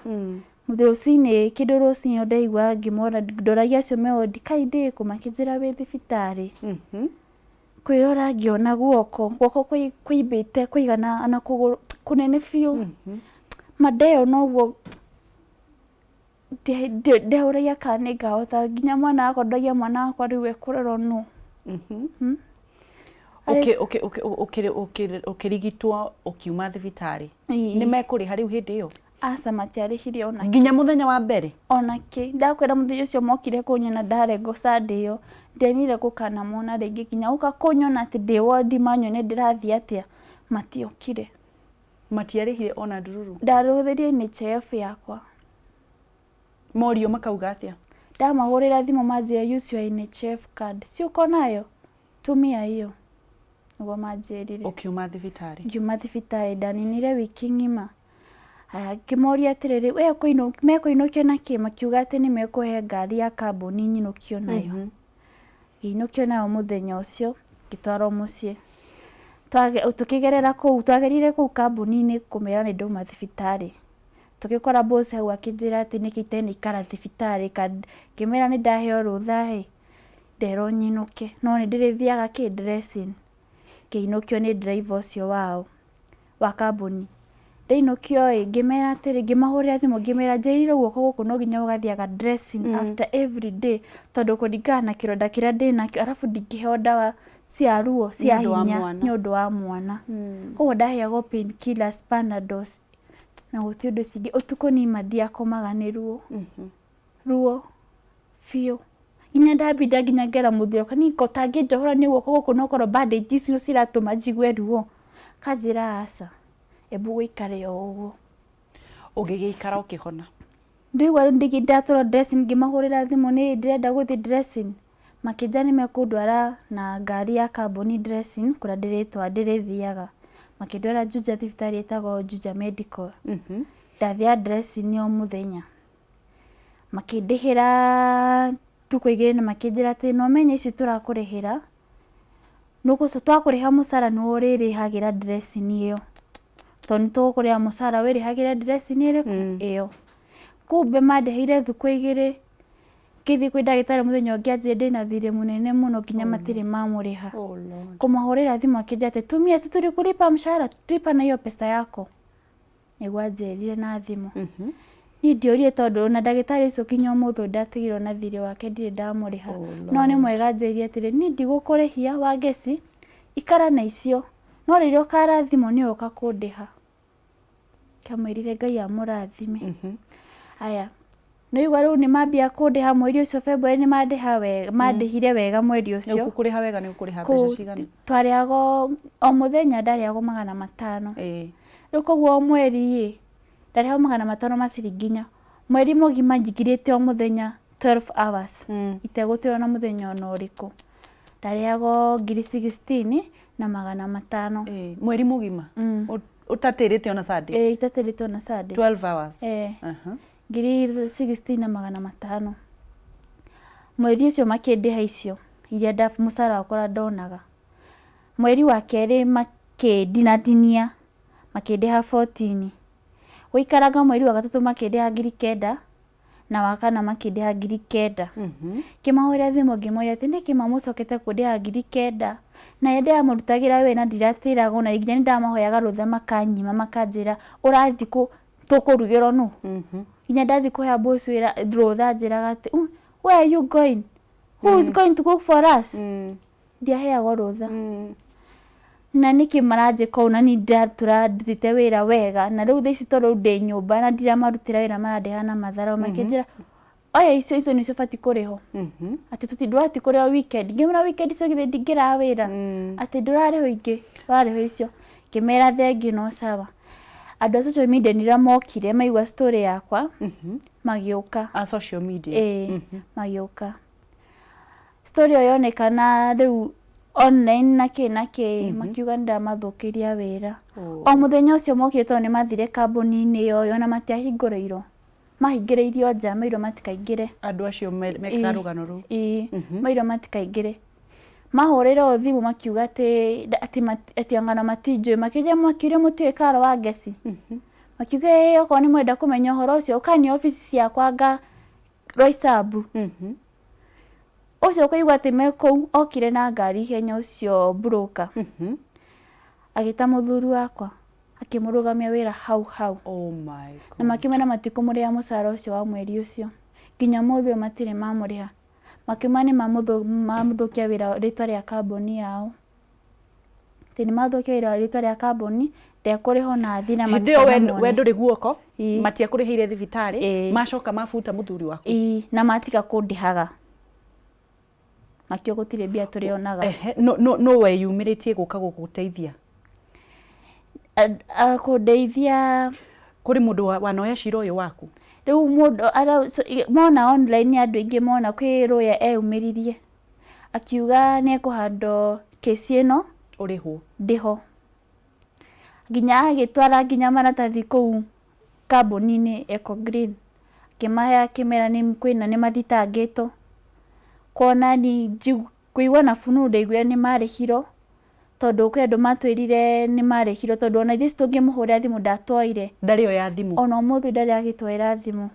Speaker 6: Rũcinĩ kĩndũ rũcinĩ ndaiguaga ngĩmona ndoragia acio me wodi kaĩ ndĩ kũ, makĩnjĩra wĩ thibitarĩ. Kwĩrora ngĩona guoko, guoko kũimbĩte kũigana na kũgũrũ kũnene biũ. Ma ndeyona ũguo ndeũragia kana nĩ ngahota nginya mwana wakwa ndoragia mwana wakwa rĩu ekũrerwo nũ.
Speaker 1: Ũkĩrigitwo ũkiuma thibitarĩ, nĩ mekũrĩha rĩu hĩndĩ ĩyo?
Speaker 6: Aca, matiarĩhire ona
Speaker 1: nginya mũthenya wa mbere?
Speaker 6: Ona kĩ. Ndakwĩra mũthenya ũcio mokire kũnyona ndarengwo Sunday ĩyo, ndiagire gũkanamona rĩngĩ nginya gũka kũnyona atĩ ndĩ wondi manyone ndĩrathiĩ atĩa, matiokire.
Speaker 1: Matiarĩhire ona ndururu?
Speaker 6: Ndarũhũthĩrie NHIF yakwa.
Speaker 1: Morio makauga atĩa?
Speaker 6: Ndamahũrĩra thimũ manjĩra use your NHIF card. Si uko nayo? Tumia hiyo. Nĩguo manjĩrire.
Speaker 1: Ũkiuma thibitarĩ?
Speaker 6: Ngiuma thibitarĩ, ndaninire wiki ng'ima. Aya, ngĩmoria atĩrĩrĩ, we mekũinũkio na kĩ? Makiuga atĩ nĩ mekũhe ngari ya kambuni nyinũkio nayo. Ngĩinũkio nayo mũthenya ũcio, ngĩtwarwo mũciĩ. Tũkĩgerera kũu, twagerire kũu kambuni-inĩ kũmera nĩ ndauma thibitarĩ. Tũgĩkora boss hau akĩnjĩra atĩ nĩkĩ itenaikara thibitarĩ, ngĩmwĩra nĩ ndaheo rũtha ĩ, nderwo nyinũke, no nĩ ndĩrĩthiaga kĩ dressing. Ngĩinũkio nĩ driver ũcio wao wa kambuni. Ndainũkio ĩ, ngĩmera atĩrĩ, ngĩmahũrĩra thimũ ngĩmera njĩrĩirwo guoko gũkũ no nginya gũgathiaga dressing after every day, tondũ kũringana na kĩronda kĩrĩa ndĩnakĩo, arabu ndingĩheo ndawa cia ruo cia hinya nĩ ũndũ wa mwana. Koguo ndaheagwo pain killers, Panadols na gũtirĩ ũndũ cingĩ. Ũtukũ nima ndiakomaga nĩ ruo. Ruo biũ. Nginya ndambinda nginya ngera mũthuri wakwa niĩ ko tangĩnjohora nĩ guoko gũkũ no korwo bandage icio ciratũma njigue ruo. Akanjĩra aca, embu gũikare o ũguo.
Speaker 1: Ũgĩgĩikara ũkĩhona?
Speaker 6: Ndaigua rĩu ndatwarwo dressing ngĩmahũrĩra thimũ nĩ ndĩrenda gũthiĩ dressing. Makĩnjĩra nĩ mekũndwara na ngari ya kambuni dressing kũrĩa ndĩrĩthiaga. Makĩndwara Juja thibitarĩ ĩtagwo Juja Medical. Ndathiaga dressing o mũthenya. Makĩndĩhĩra tukũ igĩrĩ na makĩnjĩra atĩ no ũmenye ici tũrakũrĩhĩra, twakũrĩha mũcara nĩwe ũrĩrĩhagĩra dressing ĩyo. Tondũ nĩ tũgũkũrĩha mũcara wĩrĩhagĩre dressing ĩrĩkũ? Ĩyo. Kumbe mandĩhĩire thukũ igĩrĩ, ngĩthiĩ kwĩ ndagĩtarĩ mũthenya ũngĩ anjĩrire ndĩna thirĩ mũnene mũno nginya matirĩ mamũrĩha. Kũmahũrĩra thimũ akĩnjĩra atĩ tumia si tulikulipa mshahara, lipa na hiyo pesa yako. Nĩguo anjĩrire na thimũ. Niĩ ndiorire tondũ ona ndagĩtarĩ ũcio nginya ũmũthĩ ũyũ ndatigirwo na thirĩ wake ndirĩ ndamũrĩha. No nĩ mwega anjĩrire atĩrĩ, niĩ ndigũkũrĩhia Wangeci, ikara na icio, no rĩrĩa ũkarathimwo nĩwe ũgakũndĩha. Ndamwĩrire Ngai amũrathime. Aya, nĩwaigua rĩu nĩ mambia kũndĩha mweri ũcio February nĩ mandĩha wega, mandĩhire wega mweri ũcio.
Speaker 1: Kũrĩha wega nĩ ũkũrĩha mbeca cigana?
Speaker 6: Twarĩhagwo o mũthenya ndarĩhagwo 500. Rĩu koguo o mweri ĩ, ndarĩhagwo 500 ma ciringi inya. Mweri mũgima njingirĩte o mũthenya 12 hours. Itegũtĩra ona mũthenya ona ũrĩkũ. Ndarĩhagwo ngiri 16 na 500.
Speaker 1: Mweri mũgima? Ũtatĩrĩte ona Sunday?
Speaker 6: Ĩĩ, itatĩrĩte ona Sunday.
Speaker 1: 12 hours?
Speaker 6: Ĩĩ. Ngiri 16 na 500. Mweri ũcio makĩndĩha icio iria mũcara wakwa ndonaga. Mweri wa kerĩ makĩndinatinia, makĩndĩha 14. Gũikaranga mweri wa gatatũ makĩndĩha ngiri 9 Na wa kana makĩndĩha 9,000. Ngĩmahũrĩra thimũ ngĩmoria atĩ nĩkĩ mamũcokete kũndĩha 9,000 na nĩ ndĩramũrutagĩra wĩra na ndiratĩragwo na nginya nĩ ndamahoyaga rũtha makanyima makanjĩra ũrathiĩ kũ tũkũrugĩrwo nũ. Nginya ndathiĩ kũhe boss wĩra rũtha anjĩraga atĩ where are you going? Who is going to cook for us? Ndiaheagwo rũtha. Na nĩkĩ maranjĩka ũũ na niĩ ndĩratũra ndutĩte wĩra wega na rĩu thaa ici tondũ ndĩ nyũmba na ndiramarutĩra wĩra marandĩha na matharaũ makĩnjĩra oya icio icio nĩcio ũbatiĩ kũrĩhwo atĩ tũti ndũrati kũrĩhwo weekend. Ngĩmwĩra weekend icio githĩ ndingĩraga wĩra atĩ ndũrarĩhwo ingĩ ũrarĩhwo icio. Ngĩmera thengiũ no sawa. Andũ a social media nĩrĩo mokire maigua story yakwa magĩũka.
Speaker 1: A social media.
Speaker 6: Ĩĩ, magĩũka. Story ĩyo yonekana rĩu online na kĩ na kĩ makiuga nĩ ndamathũkĩria wĩra. O mũthenya ũcio mokire tondũ nĩ mathire kambuni-inĩ ĩyo ona matiahingũrĩirwo. Mahingĩrĩirio nja mairwo matikaingĩre.
Speaker 1: Andũ acio mekaga rũgano rũu.
Speaker 6: Ĩĩ, mairwo matikaingĩre. Mahũrĩrwo thimũ makiuga atĩ atĩ atĩ angana matinjũĩ makĩnjĩra makiuria mũtiũĩ Carol wa Ngeci. Makiuga ĩĩ okorwo nĩ mwenda kũmenya ũhoro ũcio ũkani obici ciakwa nga Roysambu. Ũcio kũigua atĩ me kũu okire na ngari ihenya ũcio broker. Agĩta mũthuri wakwa akĩmũrũgamia wĩra hau hau.
Speaker 1: Oh my God.
Speaker 6: Na makĩmwĩra matikũmũrĩha mũcara ũcio wa mweri ũcio. Nginya ũmũthĩ ũyũ matirĩ mamũrĩha. Makiuma nĩ mamũthũkia wĩra rĩtwa rĩa kambuni yao. Atĩ nĩ mathũkia wĩra rĩtwa rĩa kambuni ndekũrĩhwo na athiĩ na
Speaker 1: Hĩndĩ ĩyo we ndũrĩ guoko, matiakũrĩhĩire thibitarĩ, macoka mabuta mũthuri waku.
Speaker 6: Ĩĩ, na matiga kũndĩhaga. Makiuga gũtirĩ mbia tũrĩonaga.
Speaker 1: No weyumĩrĩtie gũka gũgũteithia?
Speaker 6: Kũndeithia.
Speaker 1: Kũrĩ mũndũ wanoya cira ũyũ waku?
Speaker 6: Rĩu mũndũ mona online andũ aingĩ mona kwĩ lawyer eyumĩririe akiuga nĩ ekũhandwo kesi ĩno
Speaker 1: ũrĩhwo
Speaker 6: ndĩho. Nginya agĩtwara nginya maratathi kũu kambuni-inĩ Eco Green akĩmahe akĩmera nĩ kwĩna nĩ mathitangĩtwo. Kuona ni kũigua na fununu ndaiguire nĩ marĩhirwo tondũ kwĩ andũ matwĩrire nĩ marĩhirwo tondũ ona ithuĩ tũngĩmũhũrĩra thimũ ndatwoire.
Speaker 1: Ndarĩ oya thimũ.
Speaker 6: Ona ũmũthĩ ndarĩ agĩtwoera thimũ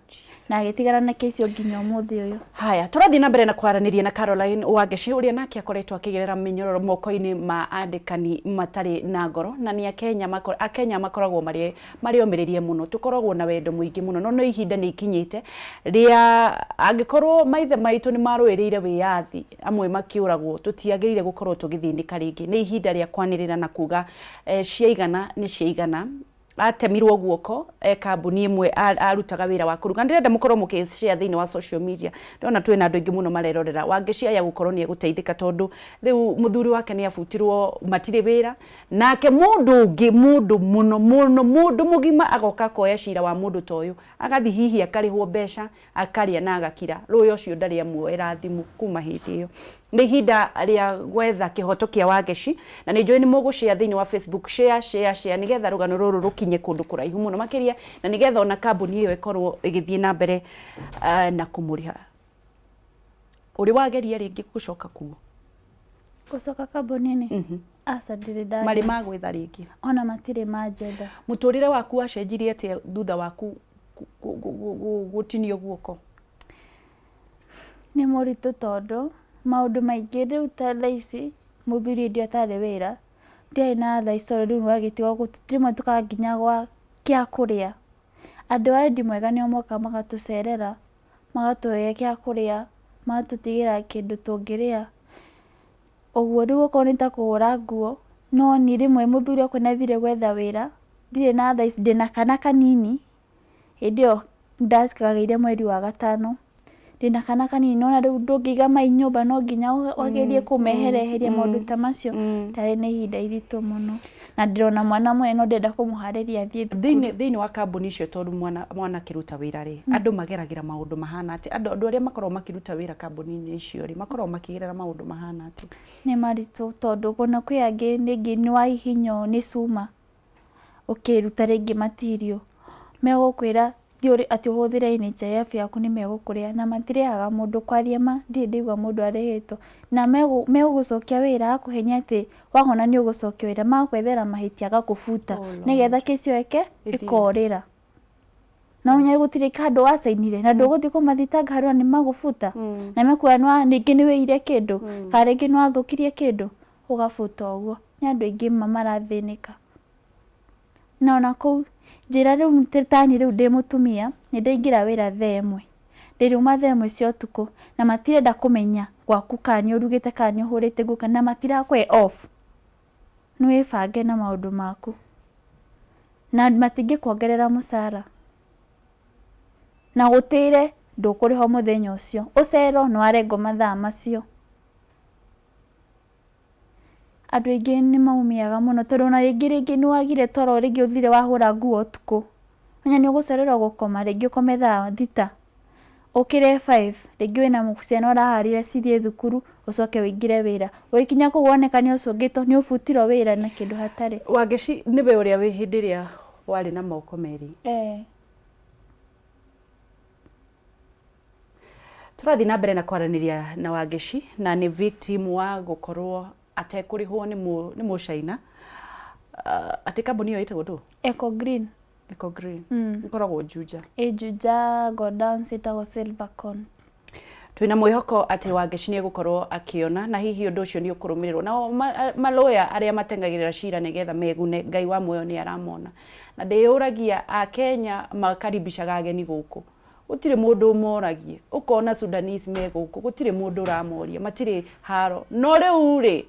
Speaker 6: na agĩtigana na kesi ĩyo nginya ũmũthĩ ũyũ.
Speaker 1: Haya, tũrathiĩ na mbere na kwaranĩria na Caroline Wangeci ũrĩa nake akoretwo akĩgerera mĩnyororo moko-inĩ ma andĩkani matarĩ na ngoro na nĩ Akenya Akenya makoragwo marĩ marĩomĩrĩrie mũno, tũkoragwo na wendo mũingĩ mũno no no ihinda nĩ ikinyĩte rĩa angĩkorwo maithe maitũ nĩ marũĩrĩire wĩyathi amwe makĩũragwo tũtiagĩrĩire gũkorwo tũgĩthĩnĩka rĩngĩ. Nĩ ihinda rĩa kwanĩrĩra na kuga ciaigana nĩ ciaigana. Atemirwo guoko kambuni ĩmwe arutaga wĩra wa kũruga. Ndĩrenda mũkorwo mũkĩ share thĩinĩ wa social media. Ndĩrona twĩna andũ aingĩ mũno marerorera. Wangeci aya gũkorwo nĩ egũteithĩka tondũ rĩu mũthuri wake nĩ abutirwo matirĩ wĩra. Nake mũndũ ũngĩ mũndũ mũno mũno mũndũ mũgima agoka akoya cira wa mũndũ ta ũyũ agathiĩ hihi akarĩhwo mbeca akarĩa na agakira. Rũĩ ũcio ndarĩ amuoera thimũ kuma hĩndĩ ĩyo. Nĩ ihinda rĩa gwetha kĩhoto kĩa Wangeci na nĩ njũĩ nĩ mũgũshare thĩinĩ wa Facebook, share share share nĩgetha rũgano rũrũ rũkinye kũndũ kũraihu mũno makĩria na nĩgetha ona kambuni ĩyo ĩkorwo ĩgĩthiĩ na mbere na kũmũrĩha. Ũrĩ wageria rĩngĩ gũcoka kuo?
Speaker 6: Gũcoka kambuni-inĩ? Aca ndirĩ ndageria.
Speaker 1: Marĩ magwetha rĩngĩ?
Speaker 6: Ona matirĩ manjetha.
Speaker 1: Mũtũrĩre waku wacenjirie atĩa thutha waku gũtinio guoko?
Speaker 6: Nĩ mũritũ tondũ maũndũ maingĩ rĩu ta thaa ici mũthuri hĩndĩ ĩyo atarĩ wĩra ndiarĩ na thaa ici tondũ rĩu nĩwagĩtiga rĩmwe tũkaga nginya gwa kĩa kũrĩa. Andũ a wendi mwega nĩo mokaga magatũcerera magatũhe gĩa kũrĩa magatũtigĩra kĩndũ tũngĩrĩa. Ũguo rĩu okorwo nĩ ta kũhũra nguo no niĩ rĩmwe mũthuri wakwa nĩ athire gwetha wĩra ndirĩ na thaa ici ndĩna kana kanini hĩndĩ ĩyo ndakagĩire mweri wa gatano ndĩna kana kanini nona rĩu ndũngĩiga mai nyũmba no nginya wagerie kũmehereheria maũndũ ta macio. Ndarĩ na ihinda iritũ mũno na ndĩrona mwana mũnene no ndĩrenda kũmũharĩria athiĩ thukuru.
Speaker 1: Thĩinĩ wa kambuni icio tondũ mwana akĩruta wĩra rĩ andũ mageragĩra maũndũ mahana atĩa? Andũ arĩa makoragwo makĩruta wĩra kambuni-inĩ icio rĩ makoragwo makĩgerera maũndũ mahana atĩa?
Speaker 6: Nĩ maritũ tondũ ona kwĩ angĩ rĩngĩ nĩ wahihinywo nĩ cuma ũkĩruta rĩngĩ material megũkwĩra thiĩ atĩ ũhũthĩre NHIF yaku nĩ megũkũrĩha na matirĩhaga mũndũ kwaria ma ndirĩ ndaigua mũndũ arĩhĩtwo na megũgũcokia wĩra akũhenia atĩ wahona nĩ ũgũcokio wĩra magakwethera mahĩtia agakũbuta nĩgetha kesi ĩyo ĩke ĩkorĩra. Na ũmenye gũtirĩ handũ wacainire na ndũgũthiĩ kũmathitanga harĩa nĩ magũbuta na mekuoya nĩ ningĩ nĩ wĩire kĩndũ kana rĩngĩ nĩ wathũkirie kĩndũ ũgabuta ũguo. Nĩ andũ aingĩ ma marathĩnĩka. Na ona kũu njĩra rĩu tani rĩu ndĩ mũtumia nĩ ndaingĩra wĩra thaa 1, ndĩriuma thaa 1 cia ũtukũ na matirenda kũmenya gwaku kana nĩ ũrugĩte kana nĩ ũhũrĩte nguo kana matirakũhe off. Nĩ wĩbange na maũndũ maku na matingĩkuongerera mũcara na gũtĩre ndũkũrĩhwo mũthenya ũcio, ũcerwo nĩ warengwo mathaa macio. Andũ aingĩ nĩ maumiaga mũno tondũ ona rĩngĩ nĩ wagire toro, rĩngĩ ũthire wahũra nguo ũtukũ, ũmenye nĩ ũgũcererwo gũkoma, rĩngĩ ũkome thaa 6 ũkĩre 5, rĩngĩ wĩna ciana ũraharĩria cithiĩ thukuru, ũcoke ũingĩre wĩra, ũgĩkinya kũu woneka nĩ ũcũngĩtwo nĩ ũbutirwo wĩra na kĩndũ hatarĩ.
Speaker 1: Wangeci nĩwe ũrĩa wĩ hĩndĩ ĩrĩa warĩ na moko merĩ. Tũrathiĩ na mbere na kwaranĩria na Wangeci na nĩ victim wa gũkorwo atekũrĩhwo nĩ mũcaina. Atĩ kambuni ĩyo ĩtagwo ndũ?
Speaker 6: Eco Green.
Speaker 1: Eco Green. Ĩkoragwo Juja.
Speaker 6: Ĩ Juja Godowns ĩtagwo Silvercon.
Speaker 1: Twĩna mwĩhoko atĩ Wangeci nĩ egũkorwo akĩona na hihi ũndũ ũcio nĩ ũkũrũmĩrĩrwo. Nao maloya arĩa matengagĩrĩra cira nĩgetha megune, Ngai wa muoyo nĩ aramona. Na ndĩyũragia Akenya makaribishaga ageni gũkũ. Gũtirĩ mũndũ ũmoragia. Ũkona Sudanese me gũkũ, gũtirĩ mũndũ ũramoria, matirĩ haro. No rĩu rĩ,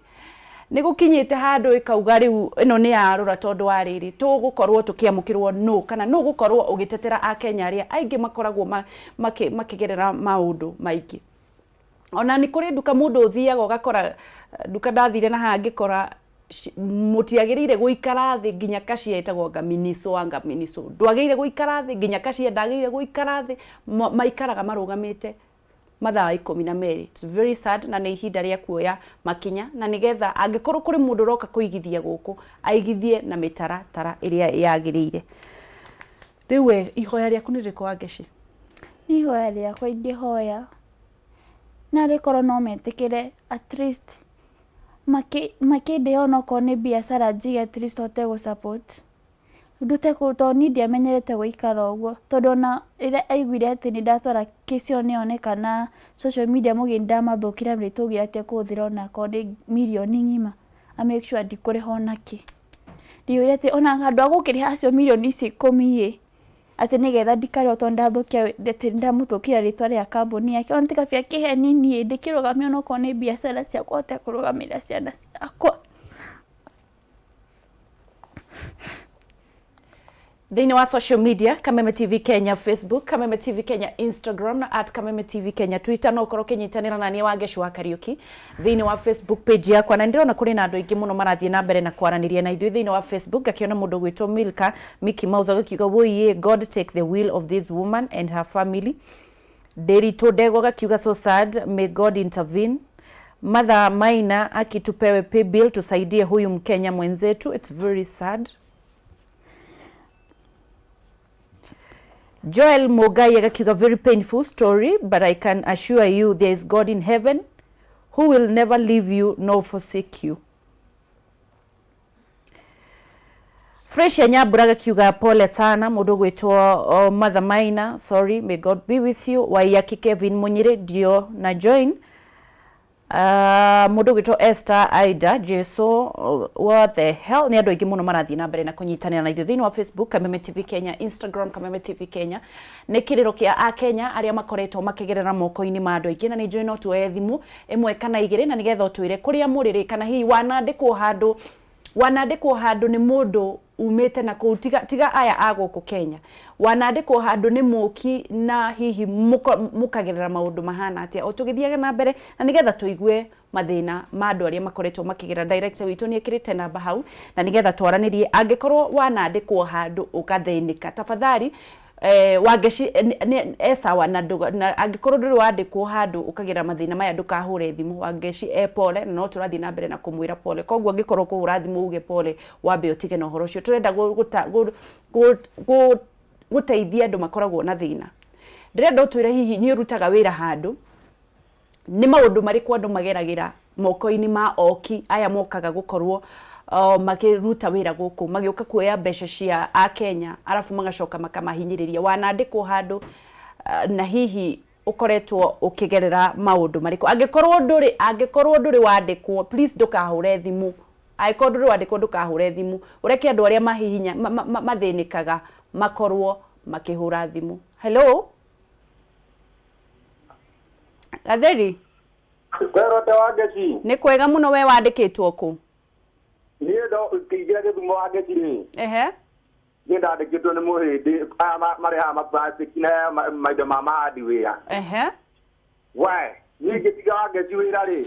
Speaker 1: nĩ gũkinyĩte handũ ĩkauga rĩu ĩno nĩ yarũra tondũ wa rĩrĩ, tũgũkorwo tũkĩamũkĩrwo nũ kana nũ ũgũkorwo ũgĩtetera Akenya arĩa aingĩ makoragwo makĩgerera maũndũ maingĩ. Ona nĩ kũrĩ nduka mũndũ ũthiaga ũgakora nduka ndathire na haha ngĩkora mũtiagĩrĩire gũikara thĩ nginya cashier ĩtagwo ngaminiso ngaminiso. Ndwagĩrĩire gũikara thĩ nginya cashier ndagĩrĩire gũikara thĩ, maikaraga marũgamĩte mathaa 12. It's very sad na nĩ ihinda rĩa kuoya makinya na nĩgetha angĩkorwo kũrĩ mũndũ ũroka kũigithia gũkũ aigithie na mĩtaratara ĩrĩa yagĩrĩire. Rĩu we ihoya rĩaku nĩ rĩrĩkũ Wangeci?
Speaker 6: Niĩ ihoya rĩakwa ingĩhoya narĩ korwo no metĩkĩre at least makĩndĩhe onokorwo nĩ biacara njige at least hote gũ support ndute tondũ niĩ ndiamenyerete gũikara ũguo, tondũ ona rĩrĩa aiguire atĩ nĩ ndatwara kesi ĩyo nĩyonekana social media mũgĩ nĩndamathũkĩra rĩtwa augire atĩ ekũhũthĩra onakorwo nĩ mirioni ng'ima a make sure ndikũrĩha onakĩ. Ndiũire atĩ ona handũ ha gũkĩrĩha acio mirioni icio 10 ĩ atĩ nĩgetha ndikarĩhwo tondũ ndathũkia atĩ ndamũthũkĩra rĩtwa rĩa kambuni yake, ona tiga bia kĩhe nini ĩ ndĩkĩrũgamie onokorwo nĩ biacara ciakwa hote kũrũgamĩrĩra ciana ciakwa.
Speaker 1: Thĩinĩ wa social media, Kameme TV Kenya Facebook, Kameme TV Kenya Instagram na @KamemeTV Kenya Twitter, no ũkorwo ũkĩnyitanĩra na niĩ Wangeci wa Kariuki thĩinĩ wa Facebook page yakwa. Na ndĩrona kũrĩ na andũ aingĩ mũno marathiĩ na mbere na kwaranĩria na ithuĩ thĩinĩ wa Facebook. Ngakĩona mũndũ ũgwĩtwo Milka Mickey Mouse agakiuga, "Woiye, God take the will of this woman and her family." Nderitu Ndego agakiuga, "So sad, may God intervene." Mother Maina akitupewe pay bill tusaidie huyu Mkenya mwenzetu, it's very sad. Joel Mugai agakiuga, "Very painful story, but I can assure you there is God in heaven who will never leave you nor forsake you." Fresh Nyambura agakiuga, "Pole sana mũndũ ũgwĩtwo Mother Maina, sorry, may God be with you." Waiyaki Kevin Munyire ndio na join. Mũndũ ũgwĩtwo Esther Aida Jesu, what the hell. Nĩ andũ aingĩ mũno marathiĩ na mbere na kũnyitanĩra na ithuĩ thĩinĩ wa Facebook, Kameme TV Kenya, Instagram, Kameme TV Kenya. Nĩ kĩrĩro kĩa Akenya arĩa makoretwo makĩgerera moko-inĩ ma andũ aingĩ, na nĩ njũĩ no tuoye thimũ ĩmwe kana igĩrĩ na nĩgetha ũtwĩre kũrĩa mũrĩ rĩ, kana hihi wanandĩkwo handũ nĩ mũndũ umĩte na kũu, tiga aya a gũkũ Kenya, wanandĩkwo handũ nĩ mũki na hihi mũkagerera maũndũ mahana atĩa, o tũgĩthiaga na mbere na nĩgetha tũigue mathĩna ma andũ arĩa makoretwo makĩgerera. Director witũ nĩ ekĩrĩte namba hau na nĩgetha twaranĩrie. Angĩkorwo wanandĩkwo handũ ũgathĩnĩka, tafadhali. Wangeci e sawa na angĩkorwo ndũrĩ wandĩkwo handũ ũkagera mathĩna maya, ndũkahũre thimũ. Wangeci e pole na no tũrathiĩ na mbere na kũmwĩra pole. Koguo angĩkorwo kũhũra thimũ uge pole, wambe ũtige na ũhoro ũcio. Tũrenda gũteithia andũ makoragwo na thĩna. Ndĩrenda ũtwĩre hihi nĩ ũrutaga wĩra handũ, nĩ maũndũ marĩkũ andũ mageragĩra moko-inĩ ma oki aya mokaga gũkorwo Makĩruta wĩra gũkũ, magĩũka kuoya mbeca cia akenya, arabu magacoka makamahinyĩrĩria. Wanandĩkwo handũ, na hihi ũkoretwo ũkĩgerera maũndũ marĩkũ? Angĩkorwo ndũrĩ wandĩkwo, please ndũkahũre thimũ. Angĩkorwo ndũrĩ wandĩkwo, ndũkahũre thimũ, ũreke andũ arĩa mahihinya mathĩnĩkaga makorwo makĩhũra thimũ. Hello, Gatheri.
Speaker 7: Kwerote wa Ngeci.
Speaker 1: Nĩ kwega mũno. We wandĩkĩtwo kũ?
Speaker 7: Niĩ ndo ngĩingĩra Gĩthumo wa Ngeci rĩ, niĩ ndandĩkĩtwo nĩ mũhĩndĩ aya marehaga maplastiki na maindo ma mahardware. We niĩ ngĩtiga wa Ngeci wĩra rĩ,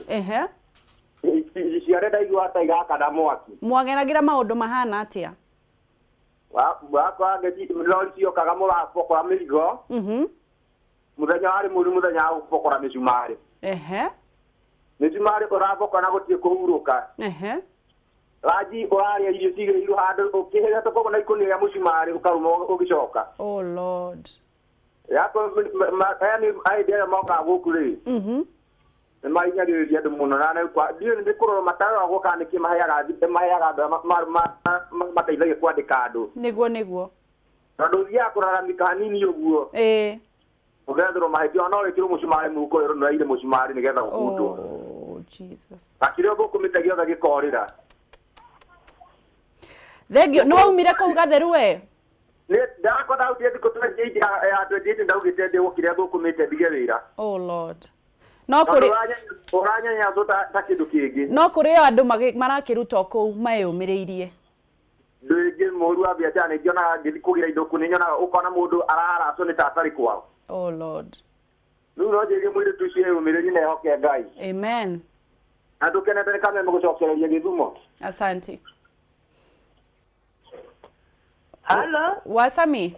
Speaker 7: ciare ndaigua ta irakana mwaki.
Speaker 1: Mwageragĩra maũndũ mahana atĩa?
Speaker 7: Wakwa wa Ngeci, lori ciokaga mũrabokora mĩrigo. Mũthenya warĩ mũru, mũthenya wa gũbokora mĩcumarĩ. Mĩcumarĩ ũrabokora na gũtirĩ kũhurũka. Ranji ũrarĩa irio cigĩrĩirwo handũ, ũkĩhĩtũka na ikũnia rĩa mũcumarĩ ũkarũma ũgĩcoka.
Speaker 1: Oh Lord.
Speaker 7: Yani hĩndĩ ĩrĩa mokaga gũkũ rĩ, nĩ mahinyagĩrĩria andũ mũno, na ndiũĩ nĩ kũrora mataroragwo kana nĩkĩ maheaga andũ arĩa mateithagia kwandĩka andũ.
Speaker 1: Nĩguo.
Speaker 7: Tondũ ũthiaga kũraramika hanini ũguo, ũgetherwo mahĩtia, no wĩkĩrwo mũcumarĩ mũhuko wĩrwo nĩũraire mũcumarĩ nĩgetha ũbundwo.
Speaker 1: Oh Jesus.
Speaker 7: Na kĩrĩa ũthũkũmĩte gĩothe gĩkorĩra.
Speaker 1: Thengio. Nĩ waumire kũu, Gatheru, we?
Speaker 7: Nĩ ndakwa ndautire thikũ 28 ya 28, ndaugĩte ndĩgũkĩrĩa thũkũmĩte ndige wĩra.
Speaker 1: Oh Lord. No
Speaker 7: Tondũ
Speaker 1: kũrĩ
Speaker 7: ũranyanyaswo ta kĩndũ kĩngĩ.
Speaker 1: No kũrĩ o andũ marakĩruta o kũu meyũmĩrĩirie.
Speaker 7: Ndũ ĩngĩ mũru wa biacara, nĩ ngĩonaga ngĩthiĩ kũgĩra indo kũ, nĩ nyonaga ũkona mũndũ araracwo nĩ ta atarĩ kwao.
Speaker 1: Oh Lord.
Speaker 7: Rĩu no njĩrie mũirĩtu ũcio eyũmĩrĩrie na ehoke Ngai.
Speaker 1: Amen.
Speaker 7: Na ndũkenete nĩ kameme gũcokereria Gĩthumo.
Speaker 1: Asante.
Speaker 8: Halo.
Speaker 1: Wasami.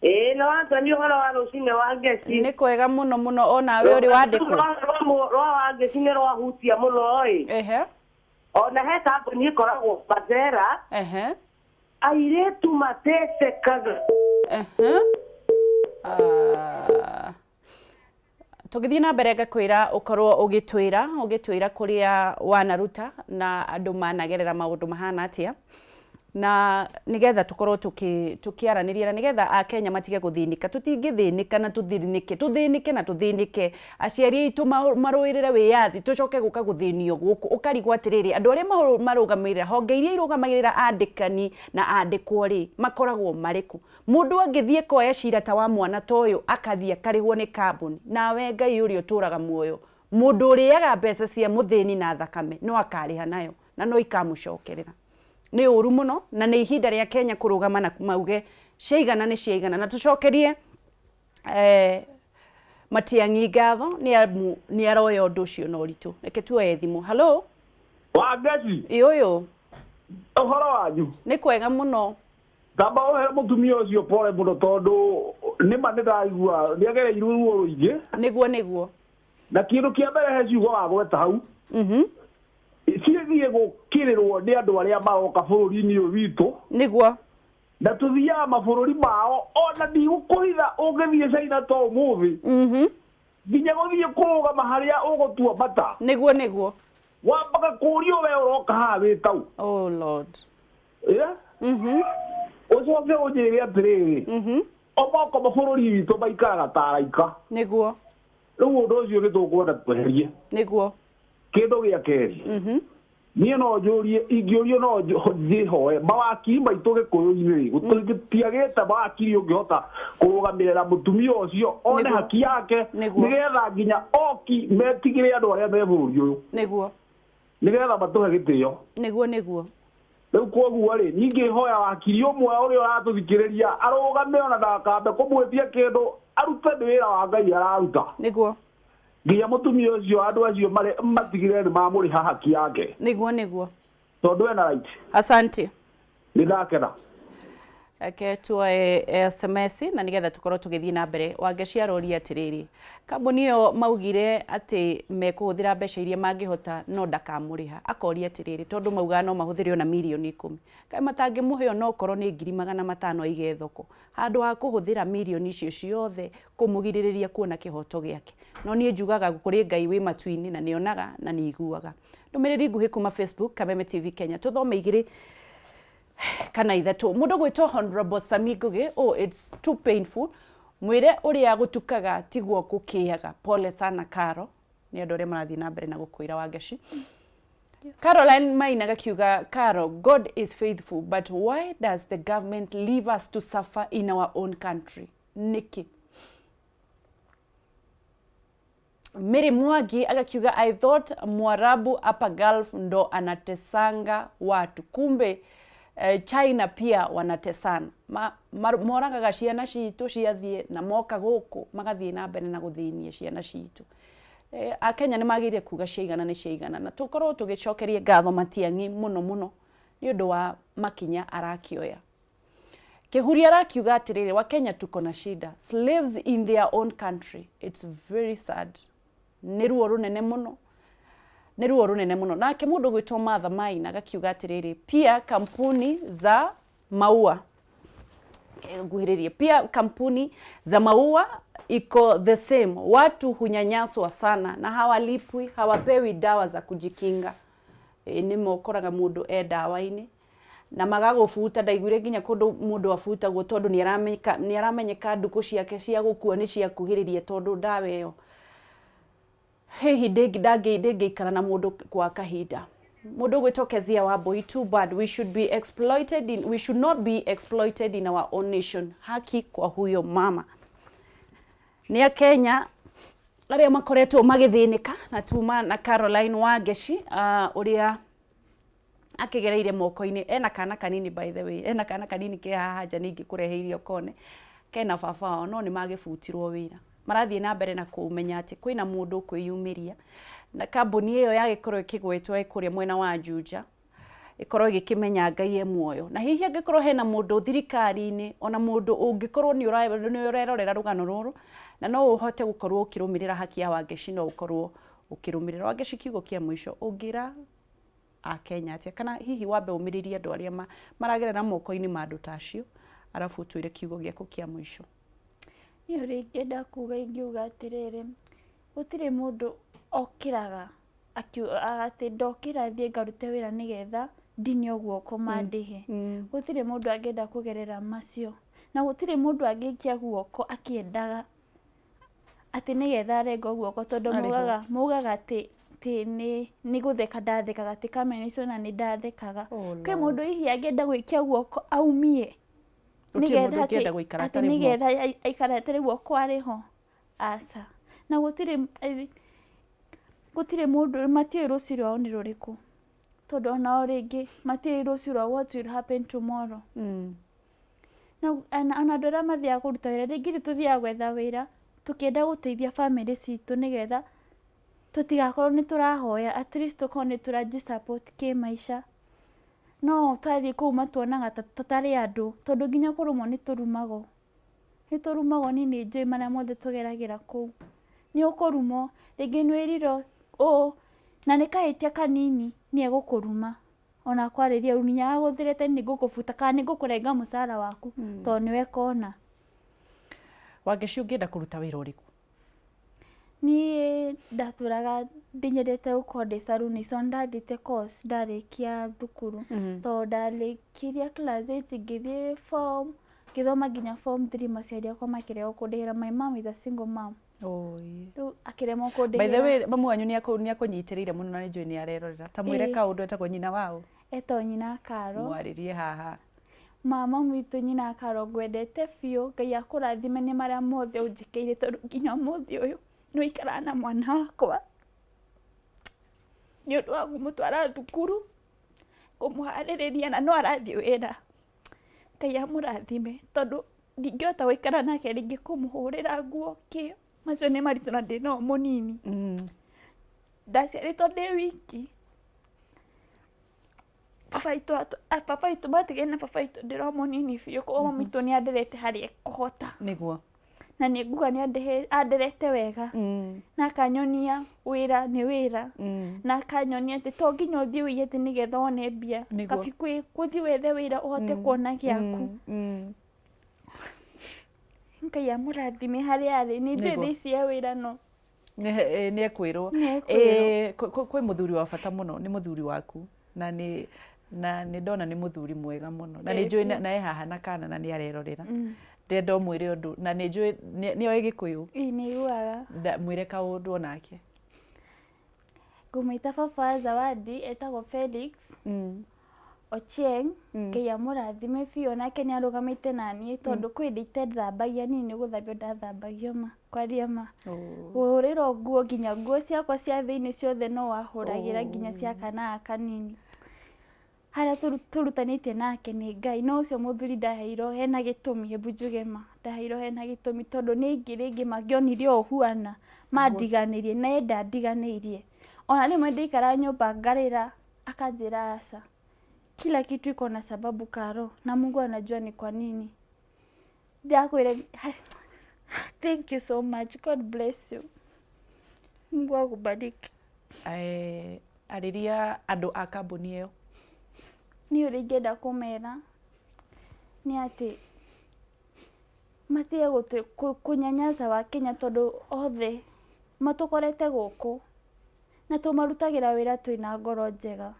Speaker 8: Ĩĩ, no Anthony, ũhoro wa rũcinĩ wa Ngeci?
Speaker 1: Nĩ kwega mũno mũno. Onawe ũrĩ wandĩkwo?
Speaker 8: Rwa wa Ngeci nĩ rwahutia mũno ĩ. Ona he kambuni ĩkoragwo Bandera. Airĩtu matecekaga.
Speaker 1: Ah. Tũgĩthiĩ na mbere, ngakwĩra ũkorwo ũgĩtwĩra kũrĩa wanaruta na andũ managerera maũndũ mahana atĩa, na nĩgetha tũkorwo tũkĩaranĩria, na nĩgetha akenya matige gũthĩnĩka. Tũtingĩthĩnĩka na tũthĩnĩke, tũthĩnĩke na tũthĩnĩke, aciari aitũ marũĩrĩre wĩyathi, tũcoke gũka gũthĩnio gũkũ. Ũkarigwo atĩrĩrĩ, andũ arĩa marũgamĩrĩra honge iria irũgamagĩrĩra andĩkani na andĩkwo rĩ, makoragwo marĩkũ? Mũndũ angĩthiĩ koya cira ta wa mwana ta ũyũ, akathiĩ akarĩhwo nĩ kambuni, nawe Ngai ũrĩa ũtũraga muoyo, mũndũ ũrĩaga mbeca cia mũthĩni na thakame no akarĩha nayo na no ikamũcokerera. Nĩ ũru mũno, na nĩ ihinda rĩa Kenya kũrũgama na mauge ciaigana nĩ ciaigana, na tũcokerie Matiang'i ngatho nĩ amu nĩ aroya ũndũ ũcio na ũritũ. Reke tuoye thimũ. Hello.
Speaker 9: Wangeci.
Speaker 1: Ĩ ũyũ.
Speaker 9: Ũhoro wanyu?
Speaker 1: Nĩ kwega mũno.
Speaker 9: Tamba ũhe mũtumia ũcio pole mũno, tondũ nĩma nĩ ndaigua nĩ agereirwo ruo rũingĩ.
Speaker 1: Nĩguo.
Speaker 9: Na kĩndũ kĩa mbere, he ciugo wagweta hau ciĩgiĩ gũkĩrĩrwo nĩ andũ arĩa maroka bũrũri-inĩ ũyũ witũ. Na tũthiaga mabũrũri mao, ona ndigũkũhitha, ũngĩthiĩ China ta ũmũthĩ, nginya gũthiĩ kũrũgama harĩa ũgũtua mata,
Speaker 1: Nĩguo.
Speaker 9: Wambaga kũũrio, "We ũroka haha wĩ tau?"
Speaker 1: Oh Lord.
Speaker 9: Yeah? Ũcoke ũnjĩre atĩrĩrĩ, o moko mabũrũri witũ maikaraga ta araika. Rĩu ũndũ ũcio nĩ tũkwenda tweherie. Kĩndũ gĩa kerĩ, niĩ no njũrie, ingĩũrio no njĩhoe mawakiri maitũ Gĩkũyũ-inĩ rĩ, gũtiagĩte mawakiri ũngĩhota kũrũgamĩrĩra mũtumia ũcio one haki yake, nĩgetha nginya oki metigĩre andũ arĩa me bũrũri ũyũ, nĩgetha matũhe gĩtĩo.
Speaker 1: Nĩguo.
Speaker 9: Rĩu koguo rĩ, ningĩ hoya wakiri ũmwe ũrĩa ũratũthikĩrĩria arũgame, ona ndakambe kũmwĩtia kĩndũ, arute, nĩ wĩra wa Ngai araruta. Nginya mũtumia ũcio, andũ acio matigĩrĩre nĩ mamũrĩha haki yake, tondũ ena right.
Speaker 1: Asante.
Speaker 9: Nĩ ndakena.
Speaker 1: Reke tuoe SMS na nĩgetha tũkorwo tũgĩthiĩ na mbere. Wangeci aroria atĩrĩrĩ, kambuni ĩyo maugire atĩ mekũhũthĩra mbeca iria mangĩhota no ndakamũrĩha. Akoria atĩrĩrĩ, tondũ maugaga no mahũthĩre ona mirioni ikũmi, kaĩ matangĩmũhe ona okorwo nĩ 500,000 aige thoko, handũ ha kũhũthĩra mirioni icio ciothe kũmũgirĩrĩria kuona kĩhoto gĩake. No niĩ njugaga kũrĩ Ngai wĩ matu-inĩ na nĩonaga na nĩaiguaga. Ndũmĩrĩri nguhĩ kuma Facebook, Kameme TV Kenya. Tũthome igĩrĩ kana ithatũ. Mũndũ gwĩtwo Honorable Sami Ngugi, oh it's too painful. Mwĩre ũrĩa gũtukaga tiguo gũkĩaga. Pole sana Caro. Nĩ andũ arĩa marathiĩ na mbere na gũkwĩra Wangeci. Caroline Maina gakiuga, Caro, God is faithful, but why does the government leave us to suffer in our own country? Nĩkĩ? Mary Mwangi agakiuga, I thought Mwarabu hapa Gulf ndo anatesanga watu, kumbe China pia wanatesana. Moragaga ciana citũ ciathiĩ na moka gũkũ magathiĩ na mbere na gũthĩnia ciana citũ. Akenya nĩ magĩrĩire kuga ciaigana nĩ ciaigana, na tũkorwo tũgĩcokeria ngatho Matiang'i mũno mũno nĩ ũndũ wa makinya arakĩoya. Kĩhuria arakiuga atĩrĩrĩ, Wakenya tuko na shida, slaves in their own country, it's very sad. Nĩ ruo rũnene mũno, nĩ ruo rũnene mũno. Nake mũndũ gwĩtwo Martha Maina agakiuga atĩrĩrĩ, pia kampuni za maua, nguhĩrĩrie, pia kampuni za maua iko the same, watu hunyanyaswa sana na hawalipwi, hawapewi dawa za kujikinga. Nĩ mokoraga mũndũ e ndawa-inĩ na magagũbuta. Ndaiguire nginya kũndũ mũndũ abutagwo tondũ nĩ aramenyeka ndukũ ciake cia gũkua nĩ ciakuhĩrĩria, tondũ ndawa ĩyo hihi ndĩngĩikara na mũndũ kwa kahinda. Mũndũ ũgwĩtwo Kezia Wambui, too bad, we should be exploited in, we should not be exploited in our own nation. Haki kwa huyo mama. Nĩ Akenya arĩa makoretwo magĩthĩnĩka na tuma na Caroline Wangeci, ũrĩa akĩgereire moko-inĩ. Ena kana kanini, by the way, ena kana kanini ke haha nja, ningĩ kũrehe ũkone kena baba wao, no nĩ magĩbutirwo wĩra. Marathiĩ na mbere na kũmenya atĩ kwĩna mũndũ ũkwĩyumĩria na kambuni ĩyo yagĩkorwo ĩkĩgwetwo ĩ kũrĩa mwena wa Juja ĩkorwo ĩgĩkĩmenya Ngai e muoyo. Na hihi angĩkorwo hena mũndũ thirikari-inĩ, ona mũndũ ũngĩkorwo nĩ ũrerorera rũgano rũrũ na no ũhote gũkorwo ũkĩrũmĩrĩra haki ya Wangeci, no ũkorwo ũkĩrũmĩrĩra Wangeci. Kiugo kĩa mũico ũngĩra Akenya atĩa, kana hihi wambe ũmĩrĩrie andũ arĩa maragerera moko-inĩ ma andũ ta acio, arabu ũtwĩre kiugo gĩaku kĩa mũico?
Speaker 6: Niĩ ũrĩa ingĩenda kuga, ingiuga atĩrĩrĩ, gũtirĩ mũndũ okĩraga atĩ ndokĩra thiĩ ngarute wĩra nĩgetha ndinio guoko mandĩhe. Gũtirĩ mũndũ angĩenda kũgerera macio, na gũtirĩ mũndũ angĩikia guoko akĩendaga atĩ nĩgetha arengwo guoko, tondũ maugaga atĩ nĩ gũtheka ndathekaga, atĩ kamera icio na nĩ ndathekaga. Kwĩ mũndũ hihi angĩenda gwĩkia guoko aumie
Speaker 1: nĩgetha
Speaker 6: atĩ nĩgetha aikare atarĩ guoko arĩho? Aca. Na gũtirĩ mũndũ, matiũĩ rũciũ rwao nĩ rũrĩkũ, tondũ onao rĩngĩ matiũĩ rũciũ rwao, what will happen tomorrow. Na ona andũ arĩa mathiaga kũruta wĩra, rĩngĩ ithuĩ tũthiaga gwetha wĩra tũkĩenda gũteithia bamĩrĩ citũ nĩgetha tũtigakorwo nĩ tũrahoya, at least tũkorwo nĩ tũraji support kĩmaica. No twathiĩ kũu matuonaga ta tũtarĩ andũ, tondũ nginya kũrumwo nĩ tũrumagwo, nĩ tũrumagwo. Niĩ nĩ njũĩ marĩa mothe tũgeragĩra kũu. Nĩ ũkũrumwo, rĩngĩ nĩ wĩrirwo ũũ na nĩ kahĩtia kanini, nĩ egũkũruma ona kwarĩria nginya agũthirĩte, nĩ ngũkũbuta kana nĩ ngũkũrenga mũcara waku tondũ nĩwe kona.
Speaker 1: Wangeci, ũngĩenda kũruta wĩra ũrĩkũ?
Speaker 6: Niĩ ndatũraga ndinyendete gũkorwo ndĩ saruni, so ndathiĩte course ndarĩkia thukuru, tondũ ndarĩkirie class 8 ngĩthiĩ form, ngĩthoma nginya form 3, maciari akwa makĩrega kũndĩhĩra. My mom is a single mom. Rĩu akĩremwo kũndĩhĩra.
Speaker 1: By the way, mamu wanyu nĩ akũnyitĩrĩire mũno na nĩ njũĩ nĩ arerorera. Ta mwĩre kaũndũ. Etagwo nyina wao?
Speaker 6: Etagwo nyina Karo.
Speaker 1: Mwarĩrie haha.
Speaker 6: Mama witũ nyina Karo, ngwendete biũ. Ngai akũrathime nĩ marĩa mothe ũnjĩkĩire, tondũ nginya ũmũthĩ ũyũ nĩ ũikaraga na mwana wakwa nĩ ũndũ wa kũmũtwara thukuru, kũmũharĩrĩria, na no arathiĩ wĩra. Ngai amũrathime, tondũ ndingĩhota gũikara nake rĩngĩ, kũmũhũrĩra nguo kĩ, macio nĩ maritũ na ndĩ no mũnini. Ndaciarĩtwo ndĩ wiki. Baba witũ baba witũ matigane na baba witũ ndĩrĩ o mũnini biũ, koguo mami witũ nĩ anderete harĩa ekũhota.
Speaker 1: Nĩguo.
Speaker 6: Na nĩ nguga nĩ anderete wega na akanyonia wĩra nĩ wĩra na akanyonia atĩ to nginya ũthiĩ ũiye atĩ nĩgetha wone mbia. Kabi gũthiĩ wethe wĩra ũhote kuona gĩaku. Ngai amũrathime harĩa arĩ. Nĩ njũĩ thaa ici e wĩra no
Speaker 1: Nĩ ekwĩrwo. Kwĩ mũthuri wa bata mũno, nĩ mũthuri waku na nĩ na nĩ ndona nĩ mũthuri mwega mũno na nĩ njũĩ na e haha na kana na nĩ arerorera. Ndĩrenda ũmwĩre ũndũ na nĩ njũĩ nĩ oĩ Gĩkũyũ.
Speaker 6: Ĩĩ nĩ aiguaga.
Speaker 1: Mwĩre kaũndũ onake.
Speaker 6: Ngũmwĩta baba wa Zawadi etagwo Felix Ochieng, Ngai amũrathime biũ onake nĩ arũgamĩte naniĩ tondũ kwĩ hĩndĩ itethambagia niĩ nĩ gũthambio ndathambagio ma, kwaria ma. Kũhũrĩrwo nguo nginya nguo ciakwa cia thĩiniĩ ciothe no ahũragĩra nginya cia kana gaka kanini. Harĩa tũrutanĩtie nake nĩ Ngai, no ũcio mũthuri ndaheirwo hena gĩtũmi, hebu njuge ma, ndaheirwo hena gĩtũmi tondũ nĩ aingĩ rĩngĩ mangĩonire ũũ huana mandiganĩrie, na ye ndandiganĩirie. Ona rĩmwe ndaikara nyũmba ngarĩra akanjĩra aca, kila kitu iko na sababu Karo, na Mungu anajua ni kwa nini. Ndakwĩra thank you so much, God bless you. Mungu akubariki.
Speaker 1: Arĩria andũ a kambuni ĩyo.
Speaker 6: Niĩ ũrĩa ingĩenda kũmera nĩ atĩ matige kũnyanyasa Wakenya tondũ othe matũkorete gũkũ na tũmarutagĩra wĩra twĩna ngoro njega.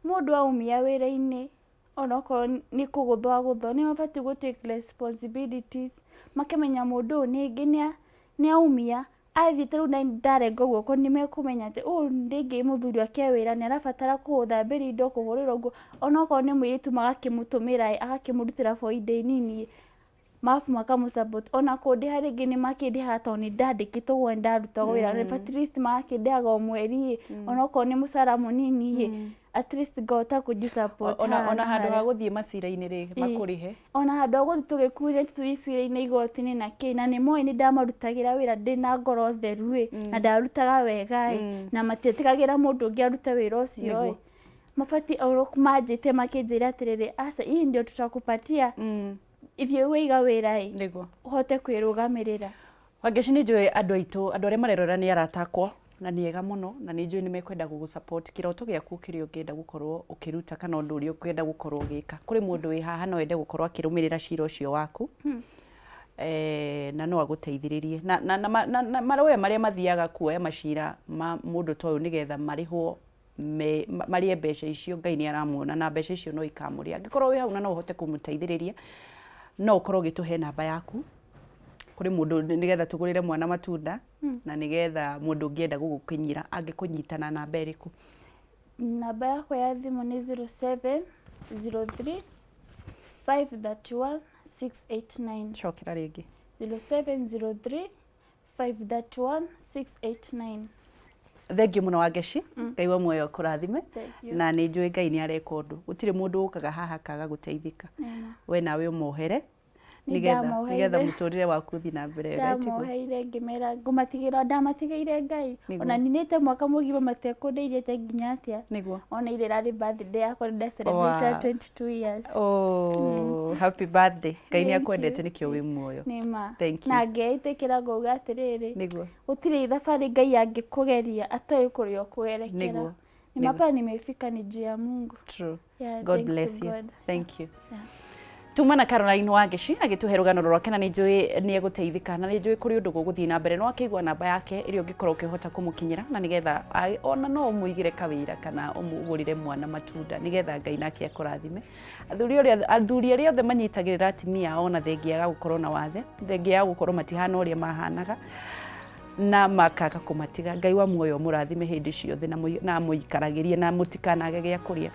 Speaker 6: Mũndũ aumia wĩra-inĩ onokorwo nĩ kũgũthwo agũthwo nĩ mabatiĩ gũ take responsibilities makamenya mũndũ ũyũ nĩngĩ nĩ aumia athiĩ ta rĩu ndarengwo guoko nĩ mekũmenya atĩ ũyũ rĩngĩ mũthuri wake e wĩra nĩ arabatara kũthambĩrio indo kũhũrĩrwo nguo onokorwo nĩ mũirĩtu magakĩmũtũmĩra agakĩmũrutĩra boinda nini mabu makamũ support ona kũndĩha rĩngĩ nĩ makĩndĩhaga tondũ nĩ ndandĩkĩtwo ũguo nĩ ndarutaga wĩra at least magakĩndĩhaga o mweri onokorwo nĩ mũcara mũnini at least ngahota kũji support
Speaker 1: Ona handũ ha gũthiĩ macira-inĩ rĩ makũrĩhe.
Speaker 6: Ona handũ ha gũthiĩ tũgĩkuire tũthiĩ cira-inĩ igoti-inĩ na kĩ na nĩ moĩ nĩ ndamarutagĩra wĩra ndĩna ngoro theru ĩ na ndarutaga wega ĩ na matiĩtĩkagĩra mũndũ ũngĩ arute wĩra ũcio ĩ mabatiĩ manjĩte makĩnjĩra atĩrĩrĩ aca hii ndio tutakupatia ithiĩ wĩiga wĩra ĩ
Speaker 1: Nĩguo.
Speaker 6: Ũhote kwĩrũgamĩrĩra.
Speaker 1: Wangeci nĩ njũĩ andũ aitũ andũ arĩa marerora nĩ arata akwa na nĩ ega mũno na nĩ njũĩ nĩ mekwenda gũgũ support kĩroto gĩaku kĩrĩa ũngĩenda gũkorwo ũkĩruta kana ũndũ ũrĩa ũngĩenda gũkorwo ũgĩka. Kũrĩ mũndũ wĩ haha no ende gũkorwo akĩrũmĩrĩra cira ũcio waku na no agũteithĩrĩrie na maroya marĩa mathiaga kuoya macira ma mũndũ ta ũyũ nĩgetha marĩhwo marĩe mbeca icio Ngai nĩ aramwona na mbeca icio no ikamũrĩa. Angĩkorwo wĩ hau na no ũhote kũmũteithĩrĩria no ũkorwo ũgĩtũhe namba yaku kũrĩ mũndũ nĩgetha tũgũrĩre mwana matunda na nĩgetha mũndũ ũngĩenda gũgũkinyĩra angĩkũnyita na namba ĩrĩkũ?
Speaker 6: Namba yakwa ya thimũ nĩ 0703 531 689.
Speaker 1: Cokera rĩngĩ.
Speaker 6: 0703 531 689.
Speaker 1: Thengiũ mũno Wangeci, Ngai wa muoyo akũrathime na nĩ njũĩ Ngai nĩ areka ũndũ. Gũtirĩ mũndũ ũkaga haha akaga gũteithĩka. We nawe ũmohere nĩgetha mũtũrĩre waku ũthiĩ na mbere
Speaker 6: wega. Ndamoheire ngĩmera ngũmatigĩra ndamatigĩire Ngai ona ninĩte mwaka mũgima matekũndeithia nginya atĩa.
Speaker 1: Nĩguo.
Speaker 6: Ona ira ĩrarĩ birthday yakwa nĩ nda celebrate 22 years.
Speaker 1: Oh, happy birthday. Ngai nĩ akwendete nĩkĩo wĩ muoyo.
Speaker 6: Nĩ ma.
Speaker 1: Thank you.
Speaker 6: Na ngeĩtĩkĩra ngauga atĩrĩrĩ.
Speaker 1: Nĩguo.
Speaker 6: Gũtirĩ thabarĩ Ngai angĩkũgeria atoĩ kũrĩa ũkũgerekera. Nĩ hapa nimefika ni juu ya Mungu.
Speaker 1: True. Yeah, God bless you. Thank you. Yeah. Tuma na Caroline Wangeci agĩtũhe rũgano rwake na nĩ njũĩ nĩ egũteithĩka na nĩ njũĩ kũrĩ ũndũ gũgũthiĩ na mbere no akĩigua namba yake ĩrĩa ũngĩkorwo ũkĩhota kũmũkinyĩra na nĩgetha ona no ũmũigĩre kawĩra kana ũmũgũrĩre mwana matunda nĩgetha Ngai nake akũrathime. Athuri arĩa othe manyitagĩrĩra atumia ao ona thengia ya gũkorwo na wathe, thengia ya gũkorwo matihana ũrĩa mahanaga na makaga kũmatiga. Ngai wa muoyo mũrathime hĩndĩ ciothe na amũikaragĩrie na mũtikanage gĩa kũrĩa.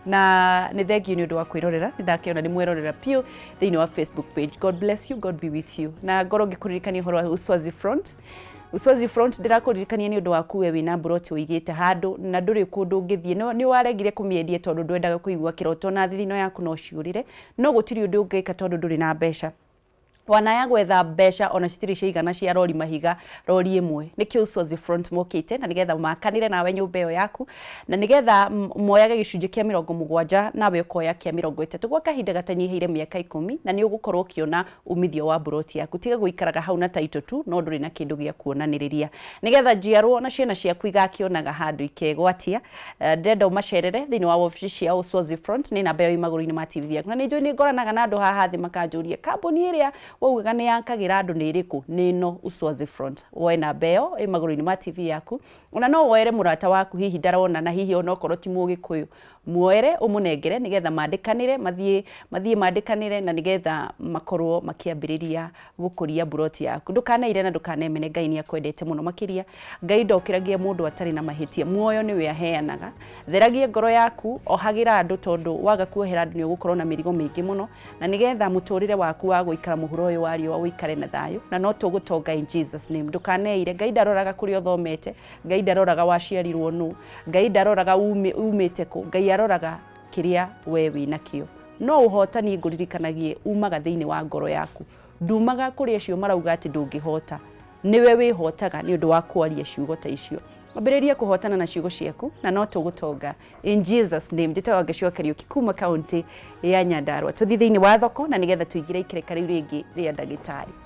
Speaker 1: Na nĩ thengiũ nĩ ũndũ wa kwĩrorera, nĩ ndakĩona nĩ mwerorera biũ thĩinĩ wa Facebook page. God bless you, God be with you. Na ngorwo ngĩkũririkania ũhoro wa Uswazi Front. Uswazi Front ndĩrakũririkania nĩ ũndũ waku we wĩna mburoti ũigĩte handũ na ndũrĩ kũndũ ũngĩthiĩ. No nĩ waregire kũmĩendia tondũ ndwendaga kũigua kĩroto na thithino yaku no ciũrĩre, no gũtirĩ ũndũ ũngĩka tondũ ndũrĩ na mbeca. Wanaya gwetha mbeca ona citirĩ ciaigana cia rori mahiga rori ĩmwe. Nĩkĩo Uswazi Front mokĩte na nĩgetha makanĩre nawe nyũmba ĩyo yaku na nĩgetha moyage gĩcunjĩ kĩa 70 nawe ũkoya kĩa 30 gwa kahinda gatanyihĩire mĩaka 10 na nĩ ũgũkorwo ũkĩona umithio wa mburoti yaku. Tiga gũikaraga hau na title tu no ndũrĩ na kĩndũ gĩa kuonanĩrĩria nĩgetha njiarwo na ciana ciaku igakĩonaga handũ ikegwatia. Ndĩrenda ũmacerere thĩinĩ wa wabici cia Uswazi Front, nĩ namba ĩyo ĩ magũrũ-inĩ ma TV yaku. Na nĩ njũĩ nĩ ngoranaga na andũ haha thĩ makanjũria kambuni ĩrĩa waugaga nĩ yakagĩra andũ nĩ ĩrĩkũ? Nĩ ĩno Uswazi Front. Woe namba ĩyo ĩ magũrũ-inĩ ma TV yaku, ona no woere mũrata waku hihi ndarona na hihi onokorwo ti mũgĩkũyũ, muoere ũmũnengere nĩgetha mandĩkanĩre, mathiĩ mathiĩ mandĩkanĩre na nĩgetha makorwo makĩambĩrĩria gũkũria mburoti yaku. Ndũkaneire na ndũkanemene, Ngai nĩ akwendete mũno makĩria. Ngai ndokĩragia mũndũ atarĩ na mahĩtia, muoyo nĩwe aheanaga. Theragia ngoro yaku, ohagĩra andũ tondũ waga kuohera andũ nĩ ũgũkorwo na mĩrigo mĩingĩ mũno, na nĩgetha mũtũrĩre waku wa gũikara mũhuro ũyũ wa riũa ũikare na thayũ, na no tũgũtonga in Jesus name. Ndũkaneire, Ngai ndaroraga kũrĩa ũthomete, Ngai ndaroraga waciarirwo nũ, Ngai ndaroraga umĩte kũ, Ngai aroraga kĩrĩa we wĩnakĩo. No ũhotani ngũririkanagie umaga thĩinĩ wa ngoro yaku, ndumaga kũrĩ acio marauga atĩ ndũngĩhota. Nĩwe wĩhotaga nĩ ũndũ wa kwaria ciugo ta icio. Ambĩrĩria kũhotana na ciugo ciaku na no tũgũtonga in Jesus name. Njĩtagwo Ngĩcua Kariũki kuma kaunti ya Nyandarua. Tũthiĩ thĩinĩ wa thoko na nĩgetha tũingĩre ikereka rĩu rĩngĩ rĩa ndagĩtarĩ.